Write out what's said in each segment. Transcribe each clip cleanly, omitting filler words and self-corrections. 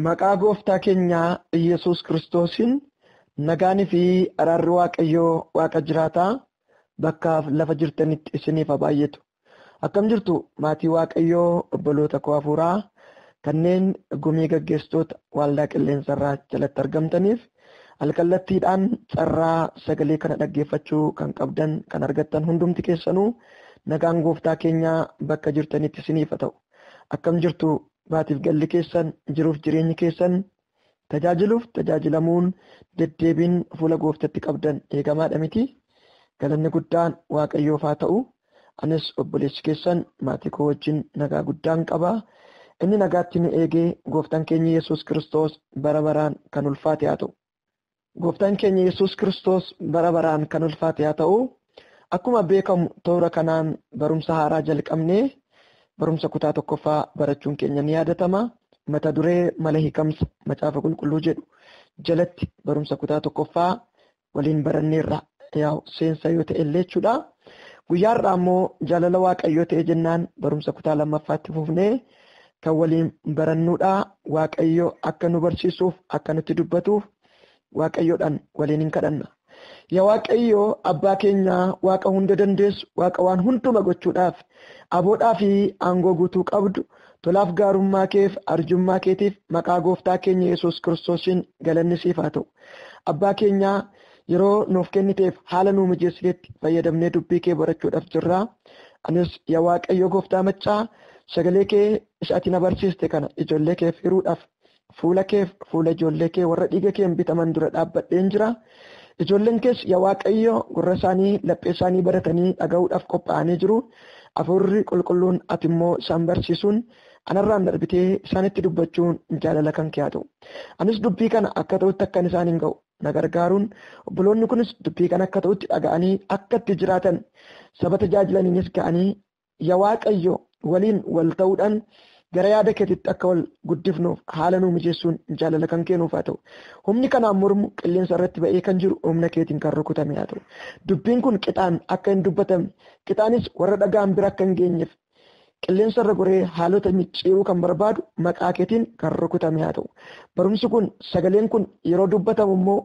Maqaa gooftaa keenyaa Iyyasuus Kiristoosiin nagaanii fi araarri Waaqayyoo Waaqa jiraataa bakkaaf lafa jirtanitti isiniif haa baay'atu. Akkam jirtu maatii Waaqayyoo obboloota koo hafuuraa kanneen gumii gaggeessitoota waldaa qilleensarraa jalatti argamtaniif alkallattiidhaan carraa sagalee kana dhaggeeffachuu kan qabdan kan argattan hundumti keessanuu nagaan gooftaa keenyaa bakka jirtanitti isiniif haa ta'u. Akkam jirtu baatiif galli keessan jiruuf jireenyi keessan tajaajiluuf tajaajilamuun deddeebiin fuula gooftatti qabdan eegamaadha miti. Galanni guddaan Waaqayyoof haa ta'u. Anis obboleessi keessan maatii koo wajjin nagaa guddaan qaba. Inni nagaatti nu eegee gooftaan keenya Yesuus Kiristoos bara baraan kan ulfaate haa ta'u. Gooftaan keenya Yesuus Kiristoos bara baraan kan ulfaate haa ta'u. Akkuma beekamu toora kanaan barumsa haaraa jalqabnee barumsa kutaa tokkoffaa barachuun keenya ni yaadatama. Mata duree mala hiikamsa macaafa qulqulluu jedhu jalatti barumsa kutaa tokkoffaa waliin baranneerra yaa'u seensa yoo ta'e illee jechuudha. Guyyaa har'aa immoo jaalala Waaqayyoo ta'e jennaan barumsa kutaa lammaffaatti fufnee kan waliin barannuudha. Waaqayyo akka nu barsiisuuf akka nutti dubbatuuf Waaqayyoodhaan waliin hin kadhanna. Yaa Waaqayyo abbaa keenyaa Waaqa hunda dandeessu Waaqa waan hunduma gochuudhaaf aboodhaa fi aangoo guutuu qabdu tolaaf gaarummaa keef arjummaa keetiif maqaa gooftaa keenya Yesuus Kiristoosiin galanni siif haa ta'u. Abbaa keenyaa yeroo nuuf kenniteef haala nuu mijeessiteetti fayyadamnee dubbii kee barachuudhaaf jirra. Anis yaa Waaqayyo gooftaa maccaa sagalee kee isa ati na barsiiste kana ijoollee keef hiruudhaaf fuula keef fuula ijoollee kee warra dhiiga keen bitaman dura dhaabbadheen jira. Ijoolleen kees yaa Waaqayyo gurra isaanii laphee isaanii baratanii dhaga'uudhaaf qophaa'anii jiru. Hafuurri qulqulluun ati immoo isaan barsiisuun anarraan darbitee isaanitti dubbachuun jaalala kan kee haa ta'u. Anis dubbii kana akka ta'utti akkan isaan hin ga'u na gargaaruun obboloonni kunis dubbii kana akka ta'utti dhaga'anii akka itti jiraatan saba tajaajilaniinis ga'anii yaa Waaqayyo waliin wal ta'uudhaan gara yaada keetitti akka wal guddifnuuf haala nuu mijeessuun jaalala kan kennuuf haa ta'u. Humni kanaan mormu qilleensa irratti ba'ee kan jiru humna keetiin kan rukutame haa ta'u. Dubbiin kun qixaan akka hin dubbatamne qixaanis warra dhagaan bira akka hin geenyeef qilleensa irra goree haalota micciiruu kan barbaadu maqaa keetiin kan rukutame haa ta'u. Barumsi kun sagaleen kun yeroo dubbatamu immoo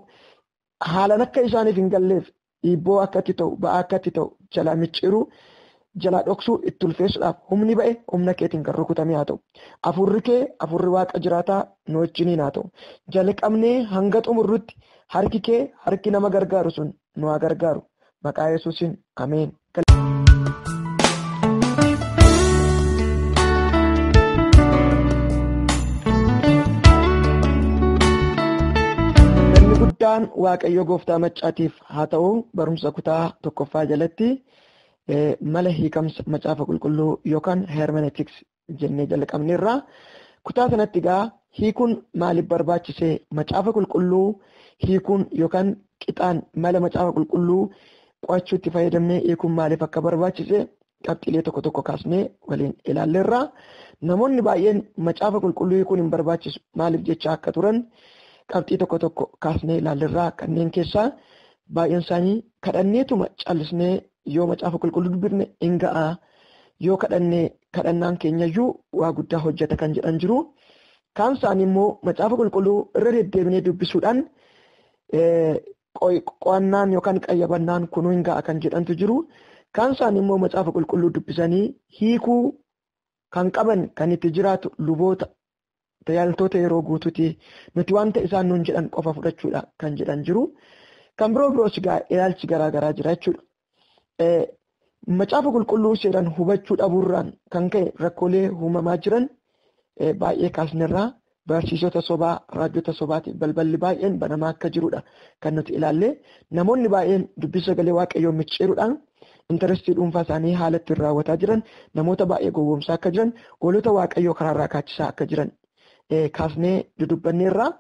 haalaan akka isaaniif hin galleef dhiibboo akka itti ta'u ba'aa akka itti ta'u jalaa micciiruu jalaa dhoksuu itti ulfeessuudhaaf humni ba'e humna keetiin kan rukutame haa ta'u. Hafuurri kee hafuurri Waaqa jiraataa nu wajjiniin haa ta'u. Jalqabnee hanga xumurrutti harki kee harki nama gargaaru sun nu haa gargaaru. Maqaa Yesuusiin ameen. Galanni guddaan Waaqayyo gooftaa maccaatiif haa ta'u. Barumsa kutaa tokkoffaa jalatti mala hiikamsa macaafa qulqulluu yookaan hermeneutics jennee jalqabneerra. Kutaa sanatti egaa hiikuun maaliif barbaachisee macaafa qulqulluu hiikuun yookaan qixaan mala macaafa qulqulluu qo'achuutti fayyadamnee hiikuun maaliif akka barbaachise qabxiilee tokko tokko kaasnee waliin ilaalleerra. Namoonni baay'een macaafa qulqulluu hiikuun hin barbaachisu maaliif jecha akka turan qabxii tokko tokko kaasnee ilaalleerra. Kanneen keessaa baay'een isaanii kadhanneetuma callisnee yoo macaafa qulqulluu dubbifne hin ga'a, yoo kadhannee kadhannaan keenyayyuu waa guddaa hojjeta kan jedhan jiru. Kaan isaanii immoo macaafa qulqulluu irra deddeebinee dubbisuudhaan qo'annaan yookaan qayyabannaan kunuu hin ga'a kan jedhantu jiru. Kaan isaanii immoo macaafa qulqulluu dubbisanii hiikuu kan qaban kan itti jiraatu luboota tajaajiltoota yeroo guutuuti. Nuti wanta isaan nuun jedhan qofa fudhachuudha kan jedhan jiru. Kan biroo biroos ilaalchi garaagaraa jira jechuudha. Macaafa qulqulluu seeraan hubachuu dhabuurraan kan ka'e rakkoolee uumamaa jiran baay'ee kaasnerraa barsiisota sobaa raajota sobaatiif balballi baay'een banamaa akka jirudha kan nuti ilaalle. Namoonni baay'een dubbii sagalee Waaqayyoo micciiruudhaan intarestii dhuunfaa isaanii haala ittiin raawwataa jiran namoota baay'ee gowwoomsaa akka jiran hoolota Waaqayyoo karaarraa kaachisaa akka jiran kaasnee dudubbanneerraa.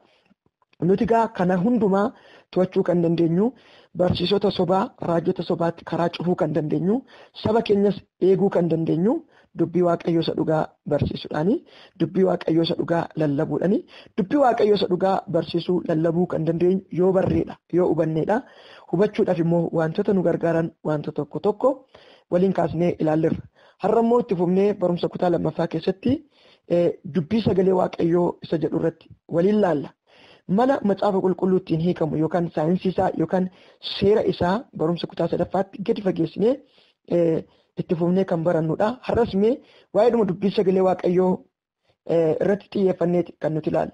Nuti egaa kana hundumaa to'achuu kan dandeenyu barsiisota sobaa raajota sobaatti karaa cufuu kan dandeenyu saba keenyas eeguu kan dandeenyu dubbii Waaqayyoo isa dhugaa barsiisuudhaani dubbii Waaqayyoo isa dhugaa lallabuudhaani dubbii Waaqayyoo isa dhugaa barsiisuu lallabuu kan dandeenyu yoo barreedha yoo hubanneedha. Hubachuudhaaf immoo wantoota nu gargaaran wantoota tokko tokko waliin kaasnee ilaalleerra. Har'a immoo itti fufnee barumsa kutaa lammaffaa keessatti Dubbii sagalee Waaqayyoo isa jedhu irratti waliin laalla. Mala macaafa qulqulluu ittiin hiikamu yookaan saayinsii isaa yookaan seera isaa barumsa kutaa sadaffaatti gadi fageessinee itti fufnee kan barannudha. Har'as mee waa'eedhuma dubbii sagalee Waaqayyoo irratti xiyyeeffanneeti kan nuti ilaallu.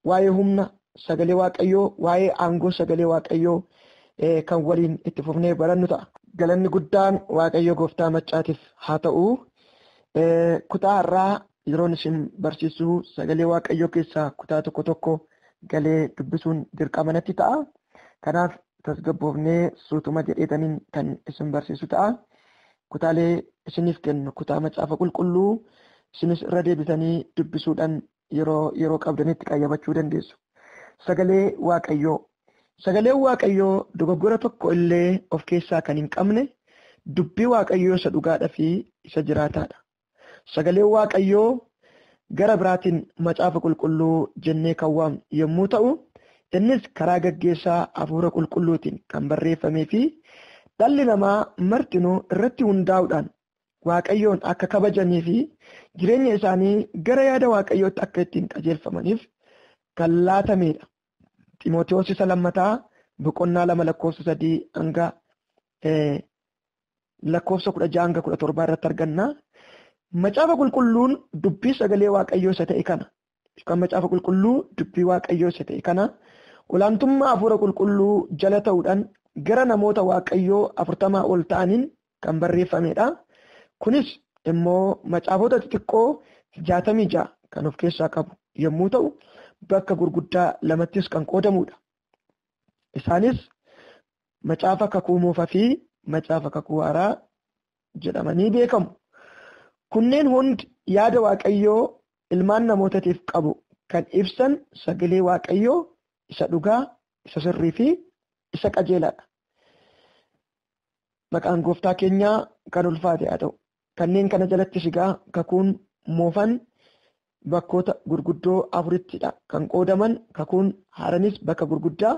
Waa'ee humna sagalee Waaqayyoo, waa'ee aangoo sagalee Waaqayyoo kan waliin itti fufnee barannu ta'a. Galanni guddaan Waaqayyo gooftaa maccaatiif haa ta'u. Kutaa har'aa yeroon isin barsiisuu sagalee Waaqayyoo keessaa kutaa tokko tokko galee dubbisuun dirqama natti ta'a. Kanaaf tasgabboofnee suutuma jedheetaniin kan isin barsiisu ta'a. Kutaalee isiniif kennu kutaa macaafa qulqulluu isinis irra deebitanii dubbisuudhaan yeroo qabdanitti qayyabachuu dandeessu. Sagalee Waaqayyoo. Sagaleen Waaqayyoo dogoggora tokko illee of keessaa kan hin qabne dubbii Waaqayyoo isa dhugaadhaa fi isa jiraataadha. Sagaleen Waaqayyoo gara biraatiin macaafa qulqulluu jennee kan waamnu yommuu ta'u, innis karaa gaggeessaa hafuura qulqulluutiin kan barreeffamee fi dhalli namaa martinuu irratti hundaa'uudhaan Waaqayyoon akka kabajanii fi jireenya isaanii gara yaada Waaqayyootti akka ittiin qajeelfamaniif kan laatamedha. Ximootiyoos isa lammataa boqonnaa 2 lakkoofsa 3 hanga lakkoofsa 16 hanga 17 irratti arganna. Macaafa qulqulluun dubbii sagalee Waaqayyoo isa ta'e kana yookaan macaafa qulqulluu dubbii Waaqayyoo isa ta'e kana olaantummaa hafuura qulqulluu jala ta'uudhaan gara namoota Waaqayyoo 40 ol ta'aniin kan barreeffamedha. Kunis immoo macaafota xixiqqoo 66 kan of keessaa qabu yommuu ta'u, bakka gurguddaa lamattis kan qoodamudha. Isaanis macaafa kakuu moofaa fi macaafa kakuu haaraa jedhamanii beekamu. Kunneen hundi yaada Waaqayyoo ilmaan namootaatiif qabu kan ibsan sagalee Waaqayyoo isa dhugaa, isa sirrii fi isa qajeelaadha. Maqaan gooftaa keenyaa kan ulfaate haa ta'u. Kanneen kana jalattis egaa kakuun moofan bakkoota gurguddoo afurittidha kan qoodaman. Kakuun haaranis bakka gurguddaa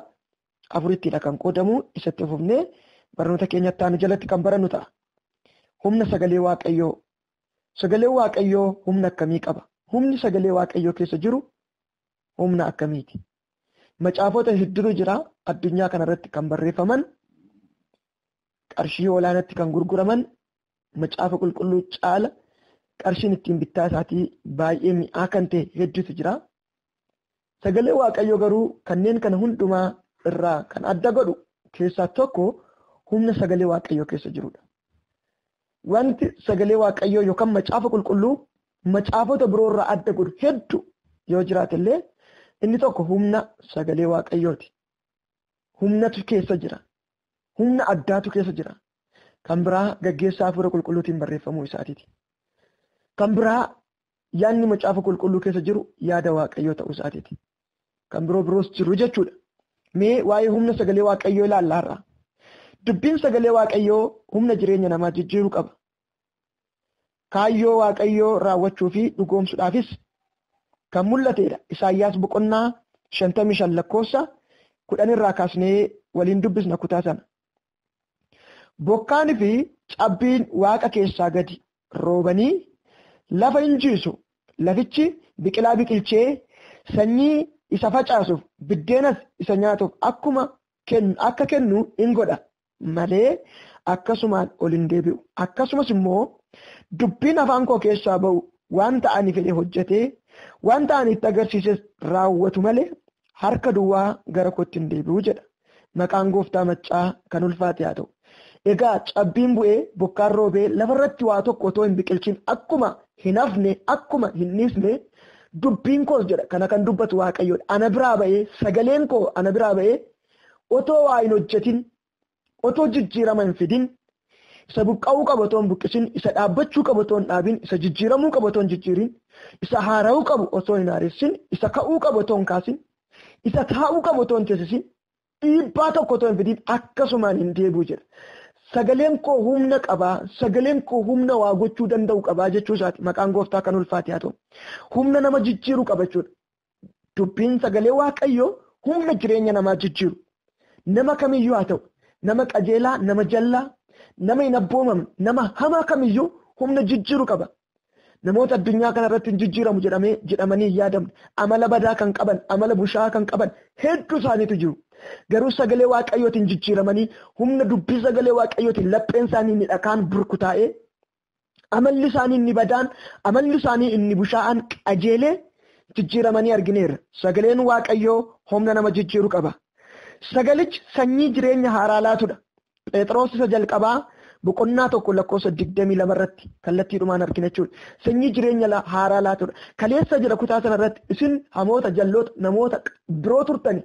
afurittidha kan qoodamu. Isatti fufnee barnoota keenyatti aanu jalatti kan barannu ta'a. Humna sagalee Waaqayyoo. Sagalee Waaqayyoo humna akkamii qaba? Humni sagalee Waaqayyoo keessa jiru humna akkamiiti? Macaafota hedduutu jira addunyaa kanarratti kan barreeffaman, qarshii olaanaatti kan gurguraman, macaafa qulqulluu caala qarshiin ittiin bittaa isaatii baay'ee mi'aa kan ta'e hedduutu jira. Sagalee Waaqayyoo garuu kanneen kana hundumaa irraa kan adda godhu keessaa tokko humna sagalee Waaqayyoo keessa jirudha. Wanti sagalee Waaqayyoo yookaan macaafa qulqulluu macaafota biroo irraa adda godhu hedduu yoo jiraate illee inni tokko humna sagalee Waaqayyooti. Humnatu keessa jira. Humna addaatu keessa jira. Kan biraa gaggeessaa hafuura qulqulluutiin barreeffamuu isaatiiti. Kan biraa yaadni macaafa qulqulluu keessa jiru yaada Waaqayyoo ta'uu isaatiiti. Kan biroo biroos jiru jechuudha. Mee waa'ee humna sagalee Waaqayyoo ilaalla har'a. Dubbiin sagalee Waaqayyoo humna jireenya namaa jijjiiruu qaba. Kaayyoo Waaqayyoo raawwachuu fi dhugoomsuudhaafis kan mul'atedha. Isaayyaas boqonnaa 55 lakkoofsa 10 irraa kaasnee waliin dubbisna kutaa sana. Bokkaanii fi cabbiin waaqa keessaa gadi roobanii lafa hin jiisu. Lafichi biqilaa biqilchee sanyii isa facaasuuf biddeenas isa nyaatuuf akka kennu in godha malee akkasumaan ol hin deebi'u. Akkasumas immoo dubbiin afaan koo keessaa ba'u wanta ani fedhe hojjetee wanta ani itti agarsiises raawwatu malee harka duwwaa gara kootti hin deebi'u jedha. Maqaan gooftaa maccaa kan ulfaate haa ta'u. Egaa cabbiin bu'ee bokkaan roobee lafarratti waa tokko otoo hin biqilchin akkuma hin hafne akkuma hin dhiisne dubbiin koos jedha. Kana kan dubbatu Waaqayyoodha. Ana biraa ba'ee sagaleen koo ana biraa ba'ee otoo waa hin hojjetin, otoo jijjiirama hin fidin, isa buqqa'uu qabu otoo hin buqqisin, isa dhaabbachuu qabu otoo hin dhaabin, isa jijjiiramuu qabu otoo hin jijjiirin, isa haara'uu qabu otoo hin haaressin, isa ka'uu qabu otoo hin kaasin, isa taa'uu qabu otoo hin teessisin, dhiibbaa tokko otoo hin fidin akkasumaan hin deebi'u jedha. Sagaleen koo humna qabaa, sagaleen koo humna waa gochuu danda'u qabaa jechuu isaati. Maqaan gooftaa kan ulfaate haa ta'u. Humna nama jijjiiru qaba jechuudha. Dubbiin sagalee Waaqayyoo humna jireenya namaa jijjiiru. Nama kamiyyuu haa ta'u, nama qajeelaa, nama jallaa, nama hin abboomamne, nama hamaa kamiyyuu humna jijjiiru qaba. Namoota addunyaa kanarratti hin jijjiiramu jedhamanii hin yaadamne, amala badaa kan qaban, amala bushaa kan qaban hedduu isaaniitu jiru. Garuu sagalee Waaqayyootiin jijjiiramanii humna dubbii sagalee Waaqayyootiin lapheen isaanii inni dhakaan burkutaa'ee, amalli isaanii inni badaan, amalli isaanii inni bushaa'aan qajeelee jijjiiramanii argineerra. Sagaleen Waaqayyoo humna nama jijjiiru qaba. Sagalichi sanyii jireenya haaraa laatudha. Phexros isa jalqabaa boqonnaa 1 lakkoofsa 22 irratti kallattiidhumaan argina jechuudha. Sanyii jireenya haaraa laatudha. Kaleessa jira kutaa sana irratti isin hamoota, jalloota, namoota biroo turtani,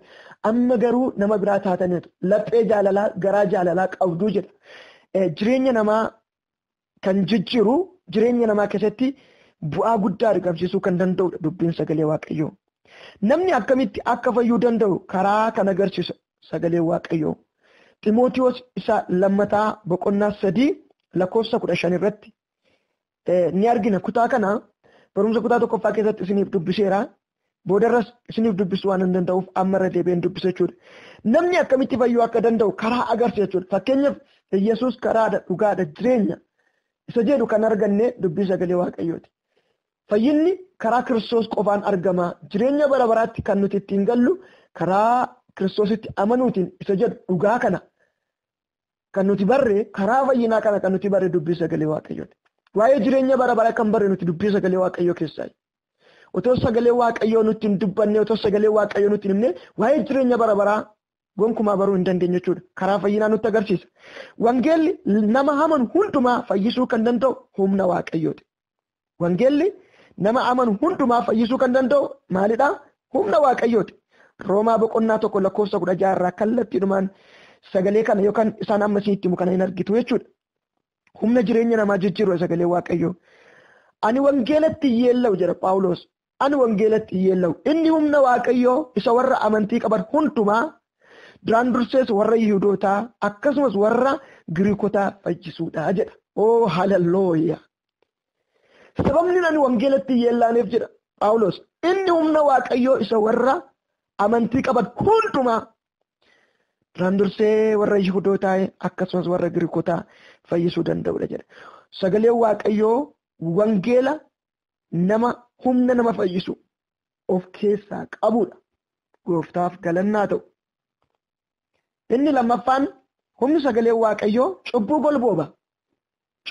amma garuu nama biraa taataniitu. Laphee jaalalaa, garaa jaalalaa qabduu jedha. Jireenya namaa kan jijjiiru, jireenya namaa keessatti bu'aa guddaa argamsiisuu kan danda'udha dubbiin sagalee Waaqayyoo. Namni akkamitti akka fayyuu danda'u karaa kan agarsiisu sagalee Waaqayyoo. Ximootiyoos isa lammataa boqonnaa 3 lakkoofsa 15 irratti ni argina. Kutaa kana barumsa kutaa 1ffaa keessatti isiniif dubbiseera. Boodarras isiniif dubbisuu waan hin danda'uuf amma irra deebi'een dubbisa jechuudha. Namni akkamitti fayyuu akka danda'u karaa agarsiisa jechuudha. Fakkeenyaaf Yesuus karaadha, dhugaadha, jireenya isa jedhu kan arganne dubbii sagalee Waaqayyooti. Fayyinni karaa Kiristoos qofaan argama. Jireenya bara baraatti kan nuti ittiin gallu karaa Kiristoositti amanuutiin isa jedhu dhugaa kana kan nuti barre, karaa fayyinaa kana kan nuti barre dubbii sagalee Waaqayyooti. Waa'ee jireenya bara baraa kan barre nuti dubbii sagalee Waaqayyoo keessaa. Otoo sagalee Waaqayyoo nutti hin dubbanne, otoo sagalee Waaqayyoo nutti hin himne, waa'ee jireenya bara baraa gonkumaa baruu hin dandeenye jechuudha. Karaa fayyinaa nutti agarsiisa. Wangeelli nama amanu hundumaa fayyisuu kan danda'u humna Waaqayyooti. Wangeelli nama amanu hundumaa fayyisuu kan danda'u maalidhaa? Humna Waaqayyooti. Roomaa boqonnaa 1 lakkoofsa 16 irraa kallattiidhumaan sagalee kana yookaan isaan amma isinitti himu kana hin argitu jechuudha. Humna jireenya namaa jijjiiru sagalee Waaqayyoo. Ani wangeelatti yeella'u jedha Phaawulos. Ani wangeelatti yeella'u. Inni humna Waaqayyoo isa warra amantii qaban hundumaa duraan dursees warra Yihuudootaa akkasumas warra Giriikotaa fayyisuudha jedha. Oo hallelujah. Sababni ani wangeelatti yeellaaneef jedha Phaawulos. Inni humna Waaqayyoo isa warra amantii qaban hundumaa duraan dursee warra Yihuudootaa akkasumas warra Giriikotaa fayyisuu danda'udha jedha. Sagaleen Waaqayyoo wangeela nama humna nama fayyisu of keessaa qabudha. Gooftaaf galannaa ta'u. Inni lammaffaan humni sagalee Waaqayyoo cubbuu golbooba.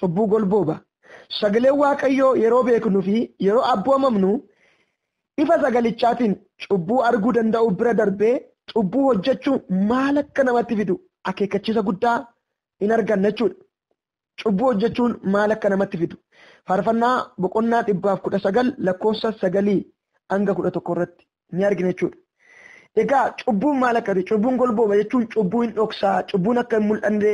Cubbuu golbooba. Sagalee Waaqayyoo yeroo beeknuu fi yeroo abboomamnu ifa sagalichaatiin cubbuu arguu danda'u bira darbee cubbuu hojjechuu maal akka namatti fidu akeekkachiisa guddaa hin arganne jechuudha. Cubbuu hojjechuun maal akka namatti fidu. Faarfannaa boqonnaa 119 lakkoofsa 9 hanga 11 irratti ni argina jechuudha. Egaa cubbuun maal akka ta'e, cubbuun golbooba jechuun cubbuu hin dhoksaa, cubbuun akka hin mul'anne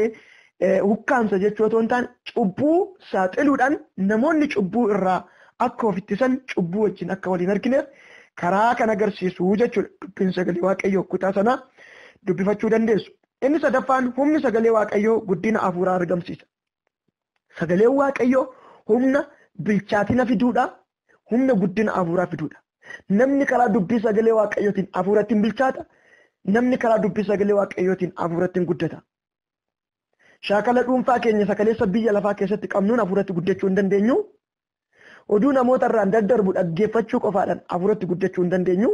hukkaamsa jechuu otoo hin taane cubbuu saaxiluudhaan namoonni cubbuu irraa akka of ittisan cubbuu wajjin akka waliin argineef karaa kan agarsiisu jechuudha. Dubbiin sagalee Waaqayyoo kutaa sana dubbifachuu dandeessu. Inni sadaffaan humni sagalee Waaqayyoo guddina hafuuraa argamsiisa. Sagaleen Waaqayyoo humna bilchaatina fiduudha, humna guddina hafuuraa fiduudha. Namni karaa dubbii sagalee Waaqayyootiin hafuuratti hin bilchaata. Namni karaa dubbii sagalee Waaqayyootiin hafuuratti hin guddata. Shaakala dhuunfaa keenya sakaleessa biyya lafaa keessatti qabnuun hafuuratti guddachuu hin dandeenyu. Oduu namoota irraan daddarbu dhaggeeffachuu qofaadhaan hafuuratti guddachuu hin dandeenyu.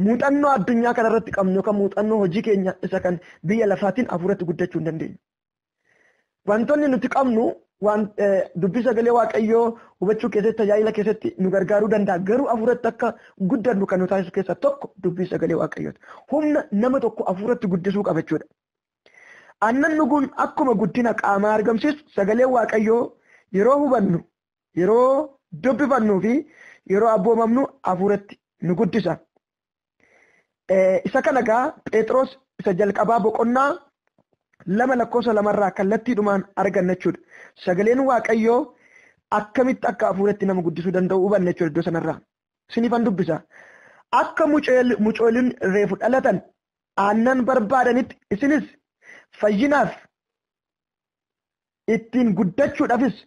Muuxannoo addunyaa kanarratti qabnu yookaan muuxannoo hojii keenya isa kan biyya lafaatiin hafuuratti guddachuu hin dandeenyu. Wantoonni nuti qabnu waan dubbii sagalee Waaqayyoo hubachuu keessatti tajaajila keessatti nu gargaaruu danda'a. Garuu hafuuratti akka guddannu kan nu taasisu keessaa tokko dubbii sagalee Waaqayyooti. Humna nama tokko hafuuratti guddisuu qaba jechuudha. Aannan dhuguun akkuma guddina qaamaa argamsiisu sagalee Waaqayyoo yeroo hubannu, yeroo dubbifannuu fi yeroo abboomamnu hafuuratti nu guddisa. Isa kana egaa Phexros isa jalqabaa boqonnaa 2 lakkoofsa 2 irraa kallattiidhumaan arganna jechuudha. Sagaleen Waaqayyoo akkamitti akka hafuuratti nama guddisuu danda'u hubanna jechuudha iddoo sanarraa. Isiniifan dubbisa. Akka mucooliin reefu dhalatan aannan barbaadanitti isinis fayyinaaf ittiin guddachuudhaafis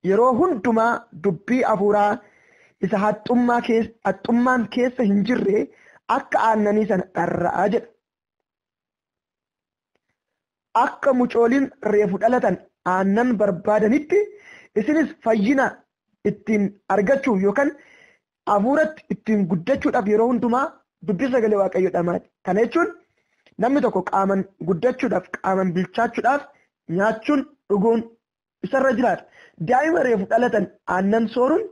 yeroo hundumaa dubbii hafuuraa isa haxxummaan keessa hin jirre akka aannanii sana dharra'aa jedha. Akka mucooliin reefu dhalatan Aannan barbaadanitti isinis fayyina ittiin argachuuf yookaan hafuuratti ittiin guddachuudhaaf yeroo hundumaa dubbii sagalee Waaqayyoo dhamaati. Kana jechuun namni tokko qaaman guddachuudhaaf, qaaman bilchaachuudhaaf nyaachuun dhuguun isarra jiraata. Daa'ima reefu dhalatan aannan sooruun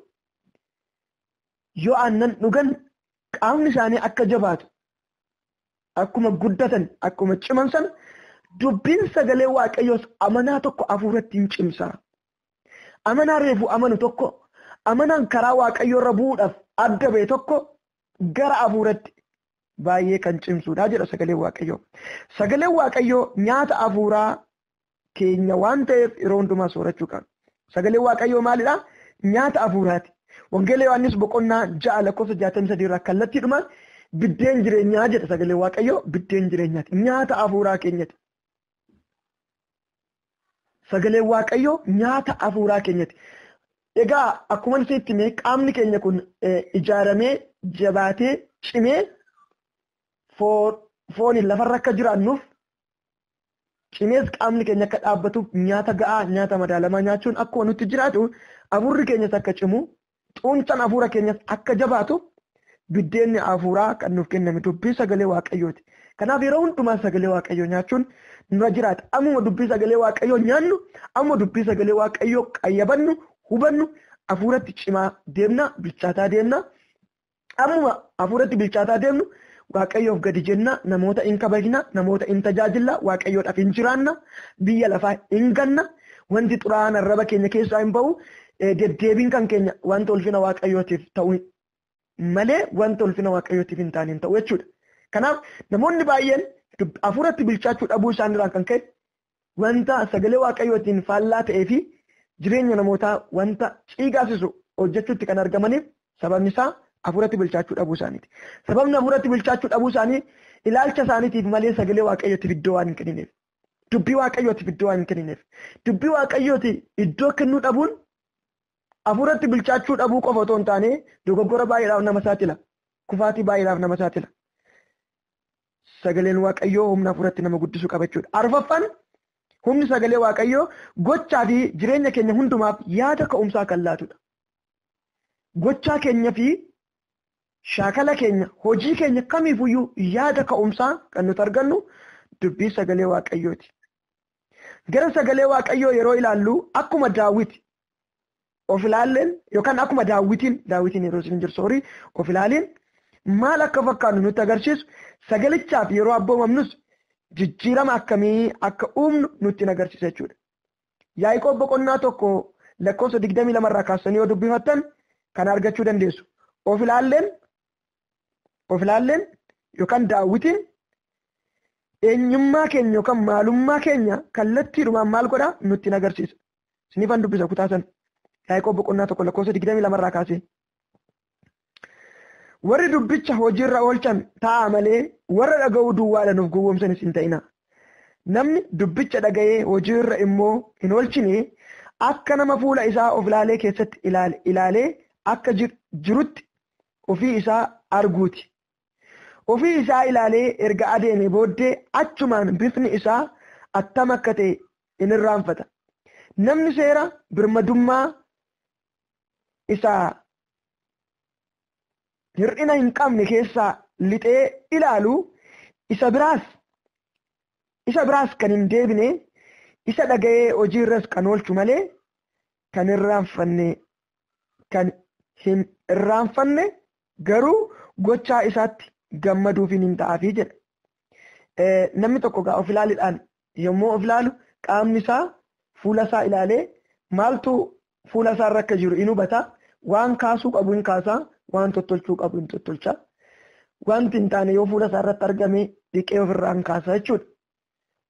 yoo aannan dhugan qaamni isaanii akka jabaatu, akkuma guddatan, akkuma ciman sana dubbiin sagalee Waaqayyoos amanaa tokko hafuuratti hin cimsa. Amanaa reefu amanu tokko, amanaan karaa Waaqayyoo irra bu'uudhaaf adda ba'e tokko gara hafuuratti baay'ee kan cimsuudha jedha sagaleen Waaqayyoo. Sagaleen Waaqayyoo nyaata hafuuraa keenya waan ta'eef yeroo hundumaa soorachuu qabna. Sagaleen Waaqayyoo maalidhaa? Nyaata hafuuraati. Wangeela Yohaannis boqonnaa 6 lakkoofsa 63 irraa kallattiidhumaan biddeen jireenyaa jedha sagaleen Waaqayyoo, biddeen jireenyaati. Nyaata hafuuraa keenyati. Sagaleen Waaqayyoo nyaata hafuuraa keenyati. Egaa akkuma isinitti hime qaamni keenya kun ijaaramee jabaatee cimee fooniin lafarra akka jiraannuuf cimees qaamni keenya akka dhaabbatuuf nyaata ga'aa, nyaata madaalamaa nyaachuun akkuma nutti jiraatu hafuurri keenyas akka cimu, xuuncaan hafuura keenyas akka jabaatu biddeenni hafuuraa kan nuuf kenname dubbii sagalee Waaqayyooti. Kanaaf yeroo hundumaa sagalee Waaqayyoo nyaachuun nurra jiraata. Ammuma dubbii sagalee Waaqayyoo nyaannu, ammuma dubbii sagalee Waaqayyoo qayyabannu, hubannu, hafuuratti cimaa deemna, bilchaataa deemna. Ammuma hafuuratti bilchaataa deemnu Waaqayyoof gadi jenna, namoota hin kabajna, namoota hin tajaajilla, Waaqayyoodhaaf hin jiraanna, biyya lafaa hin ganna, wanti xuraa'aan arraba keenya keessaa hin ba'u, deddeebiin kan keenya wanta ulfina Waaqayyootiif ta'u malee wanta ulfina Waaqayyootiif hin taane hin ta'u jechuudha. Kanaaf namoonni baay'een hafuuratti bilchaachuu dhabuu isaaniirraan kan ka'e wanta sagalee Waaqayyootiin faallaa ta'ee fi jireenya namootaa wanta ciigaasisu hojjechuutti kan argamaniif sababni isaa hafuuratti bilchaachuu dhabuu isaaniiti. Sababni hafuuratti bilchaachuu dhabuu isaanii ilaalcha isaaniitiif malee sagalee Waaqayyootiif iddoo waan hin kennineef. Dubbii Waaqayyootiif iddoo waan hin kennineef. Dubbii Waaqayyooti iddoo kennuu dhabuun hafuuratti bilchaachuu dhabuu qofa otoo hin taane dogoggora baay'eedhaaf nama saaxila. Kufaatii baay'eedhaaf nama saaxila. Sagaleen Waaqayyoo humna hafuuratti nama guddisuu qaba jechuudha. Arfaffaan humni sagalee Waaqayyoo gochaa fi jireenya keenya hundumaaf yaada ka'umsaa kan laatudha. Gochaa keenya fi shaakala keenya, hojii keenya kamiifuyyuu yaada ka'umsaa kan nuti argannu dubbii sagalee Waaqayyooti. Gara sagalee Waaqayyoo yeroo ilaallu akkuma Daawit of ilaalleen yookaan akkuma Daawitiin yeroo isin jirtu horii of ilaaleen maal akka fakkaannu nutti agarsiisu sagalichaaf yeroo abboomamnus jijjiirama akkamii akka uumnu nutti agarsiisa jechuudha. Yaaqoob boqonnaa 1 lakkoofsa 22 irraa kaasanii yoo dubbifattan kan argachuu dandeessu. Of ilaalleen yookaan Daawitiin eenyummaa keenya yookaan maalummaa keenya kallattiidhumaan maal godhaa nutti agarsiisa. Isiniifan dubbisa kutaa sana. Yaaqoob boqonnaa 1 lakkoofsa 22 irraa kaasee. Warri dubbicha hojiirra oolchan ta'a malee warra dhaga'uu duwwaadhaan of gowwoomsanis hin ta'ina. Namni dubbicha dhaga'ee hojiirra immoo hin oolchine akka nama fuula isaa of ilaalee keessatti ilaalee akka jirutti ofii isaa arguuti. Ofii isaa ilaalee erga adeeme booddee achumaan bifni isaa attam akka ta'e in irraanfata. Namni seera birmadummaa isaa hir'ina hin qabne keessaa lixee ilaalu isa biraas kan hin deebine isa dhaga'ee hojiirras kan oolchu malee kan hin irraanfanne garuu gochaa isaatti gammaduufiin hin ta'aafii jedha. Namni tokko gaa of ilaaliidhaan yommuu of ilaalu qaamni isaa fuula isaa ilaalee maaltu fuula isaa irra akka jiru in hubata. Waan kaasuu qabu hin kaasaa, waan tottolchuu qabu hin tottolcha. Wanti hin taane yoo fuula isaa irratti argame dhiqee ofirraa hin kaasa jechuudha.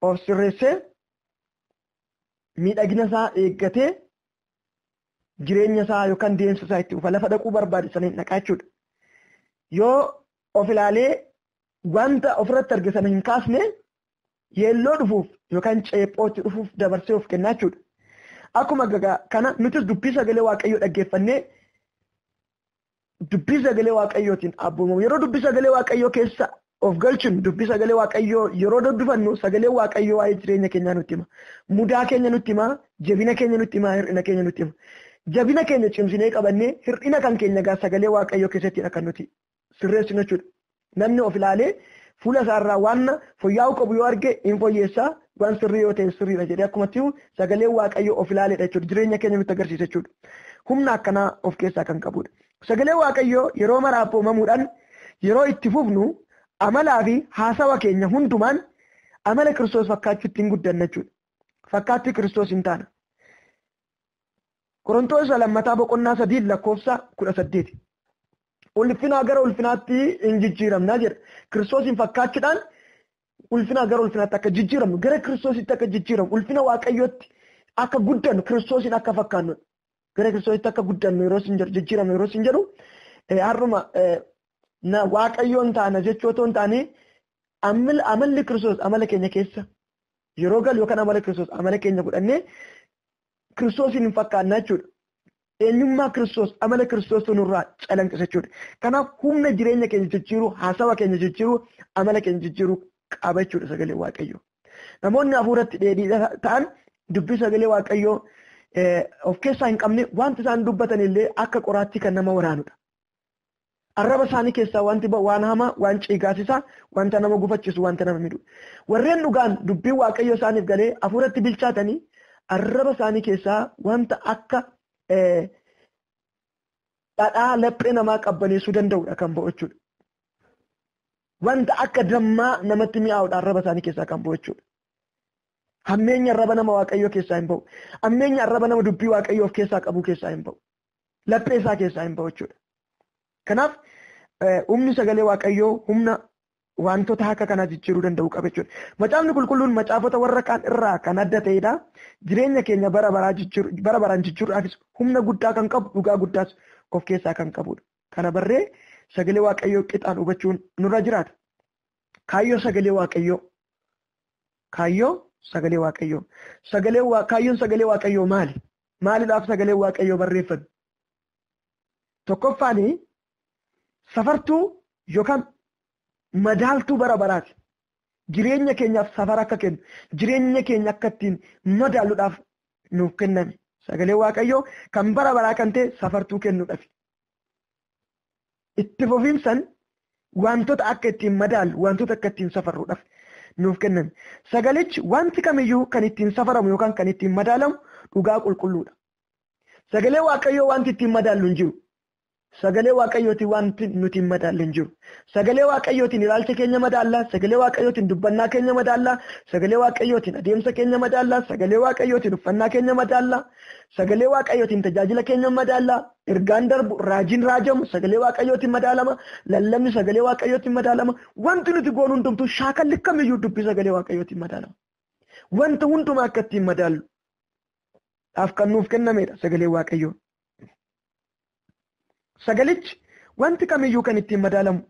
Of sirreessee miidhagina isaa eeggatee jireenya isaa yookaan deemsa isaa itti ufa lafa dhaquu barbaade sana hin dhaqaa jechuudha. Yoo of ilaalee wanta ofirratti arge sana hin kaasne yeelloo dhufuuf yookaan ceephootti dhufuuf dabarsee of kennaa jechuudha. Akkuma kana nutis dubbii sagalee Waaqayyoo dhaggeeffannee dubbii sagalee Waaqayyootiin abboomamu. Yeroo dubbii sagalee Waaqayyoo keessa of galchinu dubbii sagalee Waaqayyoo yeroo dubbifannu sagalee Waaqayyoo waa'ee jireenya keenyaa nutti hima. Mudaa keenya nutti hima, jabina keenya nutti hima, hir'ina keenya nutti hima. Jabina keenya cimsinee qabannee hir'ina kan keenya gaa sagalee Waaqayyoo keessattidha kan nuti sirreessinu jechuudha. Namni of ilaalee fuula isaarraa waan fooyya'uu qabu yoo arge hin fooyyeessaa, waan sirrii yoo ta'e sirriidha jedhee akkumatti sagalee Waaqayyoo of ilaaleedha jechuudha. Jireenya keenya nutti agarsiisa jechuudha. Humna akkanaa of keessaa kan qabudha. Sagalee Waaqayyoo yeroo mara abboomamuudhaan yeroo itti fufnu amalaa fi haasawa keenya hundumaan amala Kiristoos fakkaachuutti hin guddanna jechuudha. Fakkaattii Kiristoos hin taana. Qorontoos lammataa boqonnaa 3 lakkoofsa 18. Ulfinaa gara ulfinaatti hin jijjiiramna jedha. Kiristoosiin fakkaachuudhaan ulfinaa gara ulfinaatti akka jijjiiramnu, gara Kiristoositti akka jijjiiramnu, ulfina Waaqayyootti akka guddannu, Kiristoosiin akka fakkaannu, gara Kiristoositti akka guddannu yeroo isin jedhu, jijjiiramnu yeroo isin jedhu, har'uma na Waaqayyoon taana jechuu otoo hin taane amalli Kiristoos amala keenya keessa yeroo galu yookaan amala Kiristoos amala keenya godhannee Kiristoosiin hin fakkaanna jechuudha. Eenyummaa Kiristoos amala Kiristoos nurraa calanqisa jechuudha. Kanaaf humna jireenya keenya jijjiiruu, haasawa keenya jijjiiruu, amala keenya jijjiiruu qaba jechuudha sagalee Waaqayyoo. Namoonni hafuuratti dheedhii ta'an dubbii sagalee Waaqayyoo of keessaa hin qabne wanti isaan dubbatan illee akka qoraattii kan nama waraanudha. Arraba isaanii keessaa wanti waan hamaa, waan ciigaasisaa, wanta nama gufachiisu, wanta nama miidhu. Warreen dhugaan dubbii Waaqayyoo isaaniif galee hafuuratti bilchaatanii arraba isaanii keessaa wanta akka dhadhaa laphee namaa qabbaneessuu danda'udha kan ba'u jechuudha. Wanta akka dammaa namatti mi'aawudha arraba isaanii keessaa kan ba'u jechuudha. Hammeenya arraba nama Waaqayyoo keessaa hin ba'u. Hammeenya arraba nama dubbii Waaqayyoo of keessaa qabu keessaa hin ba'u. Laphee isaa keessaa hin ba'u jechuudha. Kanaaf humni sagalee Waaqayyoo humna wantoota akka kanaa jijjiiruu danda'u qaba jechuudha. Macaafni qulqulluun macaafota warra kaan irraa kan adda ta'edha. Jireenya keenya bara baraan jijjiiruudhaafis humna guddaa kan qabu, dhugaa guddaas of keessaa kan qabudha. Kana barree sagalee Waaqayyoo qixaan hubachuun nurra jiraata. Kaayyoo sagalee Waaqayyoo. Kaayyoo sagalee Waaqayyoo. Kaayyoon sagalee Waaqayyoo maali? Maaliidhaaf sagalee Waaqayyoo barreeffame? Tokkoffaan safartuu yookaan madaaltuu bara baraati. Jireenya keenyaaf safara akka kennu, jireenya keenya akka ittiin madaaluudhaaf nuuf kenname. Sagalee Waaqayyoo kan bara baraa kan ta'e safartuu kennuudhaaf. Itti fufiinsan wantoota akka ittiin madaalu, wantoota akka ittiin safarruudhaaf nuuf kenname. Sagalichi wanti kamiyyuu kan ittiin safaramu yookaan kan ittiin madaalamu dhugaa qulqulluudha. Sagalee Waaqayyoo wanti ittiin madaallu hin jiru. Sagalee Waaqayyootiin wanti nuti hin madaalle hin jiru. Sagalee Waaqayyootiin ilaalcha keenya madaallaa, sagalee Waaqayyootiin dubbannaa keenya madaallaa, sagalee Waaqayyootiin adeemsa keenya madaallaa, sagalee Waaqayyootiin uffannaa keenya madaallaa, sagalee Waaqayyootiin tajaajila keenya madaallaa, ergaan darbu, raajiin raajamu sagalee Waaqayyootiin madaalama, lallabni sagalee Waaqayyootiin madaalama, wanti nuti goonu hundumtuu shaakalli kamiyyuu dubbii sagalee Waaqayyootiin madaalama. Wanta hundumaa akka ittiin madaallu dhaaf kan nuuf kennamedha sagalee Waaqayyoo. Sagalichi wanti kamiyyuu kan ittiin madaalamu